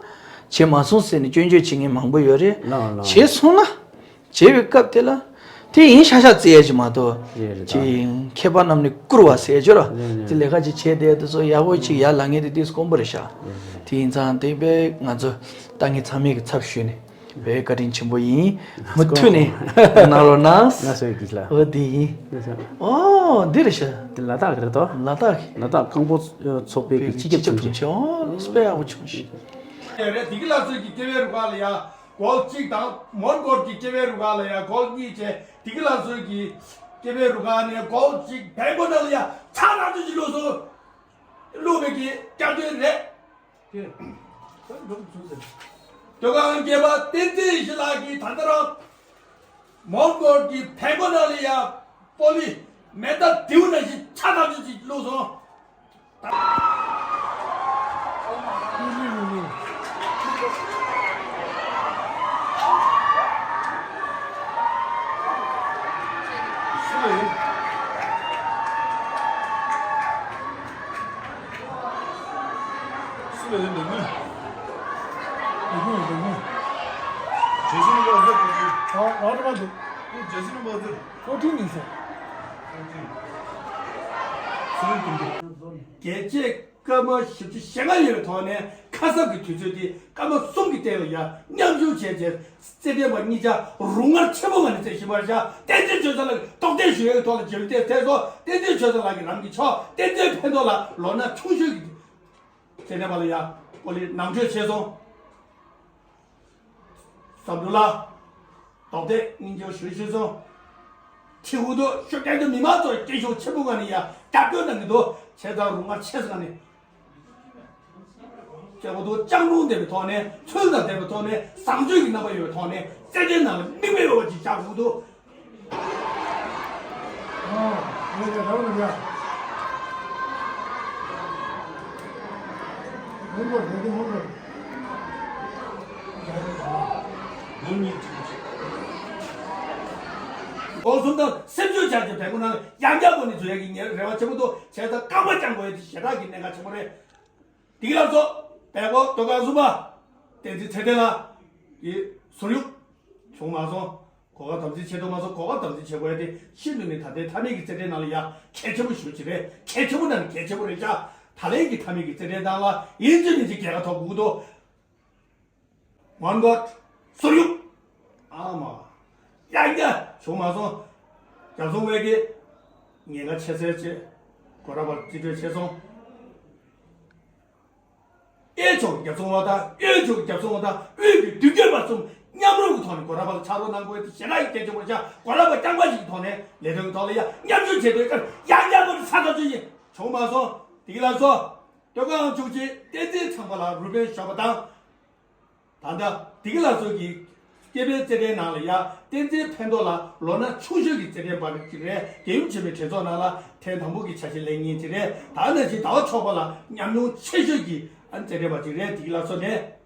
བྱས་མ་སོང་ཟེར་ནས་སྐྱོན་བརྗོད་བྱེད་མཁན་མང་པོ་ཡོད་རེད། ལགས་ལགས། བྱས་སོང་ན། བྱས་པའི་སྐབས་དེ་ལ། དེ་ཡིན་ཤག་ཤག་བརྩི་ཡ་ཅིག་མ་གཏོགས། རེད་རེད། ཅིག་མཁས་པ་རྣམས་ནི་བཀུར་བ་ཟེར་ཡ་ཅིག་ཡོད་ར། རེད་རེད། དེ་ལས་ཀ་ཅིག་བྱས་བསྡད་དེ་ཚོ་ཡག་པོ་ཅིག་ཡར་ལངས་མཁན་དེ་ཏོག་ཙམ་དཀོན་པོ་རེད་ཤག། རེད་རེད། དེ་ཡིན་ཙང་དེ་དཔེ་ང་ཚོ་ལྟ་མཁན་ཚང་མའི་གི་ཚབ་ཞུས་ནས་དཔེ་བཀའ་དྲིན་ཆེན་པོ་ཡིན། མུ་མཐུད་ནས་གནང་རོགས་གནང་། ལགས་སོ་དགེ་ལགས། འོ་དེ་ཡིན། ལགས་སོ། ཨོ་འདི་རེད་ཤག། དེ་ལ་དྭགས་རེད་དོ། ལ་དྭགས་ཀྱི། ལ་དྭགས་རྐང་སྤོལ་ཚོགས་པའི་གི་སྤྱི་ཁྱབ་དྲུང་ཆེ། ཨོ་དཔེ་ཡག་པོ་བྱུང་ཤག། རེད། བདེ་སྐྱིད་ལགས་ཚོས་ཀྱི་སྐྱེ་བའི་རུ་ཁག་ལ་ཡ། གོལ་གཅིག་དང་མོན་གྷོ་གི་སྐྱེ་བའི་རུ་ཁག་ལ་ཡ་གོལ་གཉིས་བྱས། བདེ་སྐྱིད་ལགས་ཚོས་ཀྱི་སྐྱེ་བའི་རུ་ཁག་ནས་གོལ་གཅིག་བལ་པོ་ནང་ལ་ཡ་ཆ་ཚང་ཅིག་བླུགས་སོང་། བླུགས་པའི་གི་བསྐྱར་ཟློས་རེད། སྡོད་ཁང་བརྒྱད་པ་བསྟན་འཛིན་ཡེ་ཤེས་ལགས་ཀྱིས་ད་ལྟ་རང་མོན་གྷོ་གི་བལ་པོ་ནང་ལ་ཡ་པོ་ལི་མེ་མདའ་མདེའུ་ནང་བཞིན་ཆ་ཚང་ཅིག་བླུགས་སོང་། རྒྱལ་སྤྱིའི་སྐར་མ་བཞི་བཅུ་ཞེ་ལྔ་ཡོད་པའི་ཐོག་ནས་ཁ་གསབ་ཀྱི་དུས་ཚོད་དེ་སྐར་མ་གསུམ་གྱི་སྟེང་ལ་ཡང་མཉམ་ཞུགས་བྱས་རྗེས་རྩེད་འགྲན་པ་གཉིས་ཆ་རུ་ངར་ཆེན་པོ་ངང་ནས་རྩེ་བཞིན་པར་བཞག་བསྟན་འཛིན་ཆོས་བཟང་ལགས་རྡོག་རྫིས་ཞུ་ཡག་གི་ཐོག་ལ་བརྗེ་རེས་ཐེབས་སོང་། བསྟན་འཛིན་ཆོས་བཟང་ལགས་ཀྱིས་རང་གི་ཕྱོགས་བསྟན་འཛིན་ཕན་ཐོགས་ལ་ལོ་ན་ཆུང་ཤོས་ཀྱི་རྩེད་འགྲན་པ་ལ་ཡང་པོ་ལི་ནང་ཆོས་བྱས་སོང་། བསམ་འགྲུབ་ལགས། རྡོག་རྫིས་སྙིང་རྗེ་ཞུ་ཞུས་སོང་། ཁྱེད་འུ་ཚོ་ཤོད་བསྟན་འཛིན་མི་མང་ཚོར་སྐད་ཤུགས་ཆེན་པོ་ངང་ནས་ཡང་རྒྱབ་སྐྱོར་གནང་གི་འདུག་བྱས་ཙང་རུ་ང་ཆེ་ས་ནས། བྱས་པ་འདུག་སྤྱང་གྲུང་ལྡན་པའི་ཐོག་ནས་ཚུལ་དང་ལྡན་པའི་ཐོག་ནས་བཟང་སྤྱོད་ཀྱི་རྣམ་པ་ཡོད་པའི་ཐོག་ནས་རྩེད་འགྲན་ནང་ལ་མིག་དཔེ་འོས་པ་ཅིག་བཞག་དགོས་འདུག་སྒོ་གསུམ་དང་སེམས་ཤུགས་ཆག་ཆེ་བལ་པོ་ནང་ཡང་བསྐྱར་སྒོ་ནས་འཛུལ་ཡག་གི་ངའི་རེ་བ་ཆེན་པོ་འདུག་བྱས་ཙང་རྐང་པ་བརྐྱངས་དགོས་ཡག་དེ་ཞེ་དྲག་གི་གནད་འགག་ཆེན་པོ་རེད། བདེ་སྐྱིད་ལགས་སོ། བལ་པོ་སྡོད་ཁང་གསུམ་པ། བསྟན་འཛིན་ཚེ་བརྟན་ལགས་ཀྱི་ཟུར་གཡུག་བྱུང་མ་སོང་། གོ་སྐབས་དམ་འཛིན་བྱེད་ཐུབ་མ་སོང་། གོ་སྐབས་དམ་འཛིན་བྱེད་དགོས་ཡ་དེ་ཤིན་ཏུ་ནས་ད་ལྟའི་མཐའ་མའི་གི་རྩེད་འགྲན་ནང་ལ་ཡ་གལ་ཆེན་པོ་ཞེ་པོ་ཅིག་རེད། གལ་ཆེན་པོ་ནང་ནས་གལ་ཆེན་པོ་རེད་ཤག་ད་ལན་གྱི་མཐའ་མའི་གི་རྩེད་འགྲན་སྟེང་ལ་ཡིན་གཅིག་མིན་གཅིག་རྒྱལ་ཁ་ཐོབ་དགོས་འདུག་མོན་གྷོ་ཟུར་གཡུག་ཨ་མ། ཡ་ཡ་བྱུང་མ་སོང་། རྒྱབ་སོང་བས་ཀྱི་ཉེན་ཁ་ཆེ་སའི་ཆེད་གོ་ར་པར་རྩིས་སྤྲོད་བྱས་སོང་། གཡས་ཕྱོགས་ཀྱི་རྒྱབ་སོང་བ་དང་གཡོན་ཕྱོགས་ཀྱི་རྒྱབ་སོང་བ་དང་དབུས་ཀྱི་མདུན་སྐྱོད་པ་གསུམ་མཉམ་རུབ་ཀྱི་ཐོག་ནས་གོ་ར་པར་ཕྱག་རོགས་གནང་དགོས་ཏེ་ཞེ་དྲག་གི་གལ་ཆེན་པོ་ཆགས། གོ་ར་པ་རྐྱང་པ་ཞིག་གི་ཐོག་ནས་ལས་དོན་གྱི་ཐོག་ལ་ཡ་མཉམ་ཞུགས་བྱེད་དགོས་སྐབས་ཡང་བསྐྱར་པོ་ནས་ས་ཐག་ཆོད་ཡིན། བྱུང་མ་སོང་། བདེ་སྐྱིད་ལགས་སོ། སྡོད་ཁང་ཆུང་ཆེ་བསྟན་འཛིན་ཚང་པ་ལགས་རུ་དཔོན་ཞོགས་པ་དང་། ད་ལྟ་བདེ་སྐྱིད་ལགས་ཚོ་གི་སྐྱེ་བའི་རྩེད་འགྲན་ནང་ལ་ཡ་བསྟན་འཛིན་ཕན་ཐོགས་ལགས་ལོ་ན་ཆུང་ཤོས་ཀྱི་རྩེད་འགྲན་པ་ཅིག་རེད། རྒྱལ་ཡུམ་ཆེན་མོའི་གྲོས་ཚོགས་ནང་ལ་ཐེངས་དང་པོ་གི་ཆ་ཤས་ལེན་མཁན་ཅིག་རེད། ད་ནང་བཞིན་ཟླ་བ་ཆོས་འཁོར་ལགས་ཉམས་མྱོང་ཆེ་ཤོས་ཀྱི་ཨ་རྩེད་འགྲན་པ་ཅིག་རེད། བདེ་སྐྱིད་ལགས་ཚོ་ནས།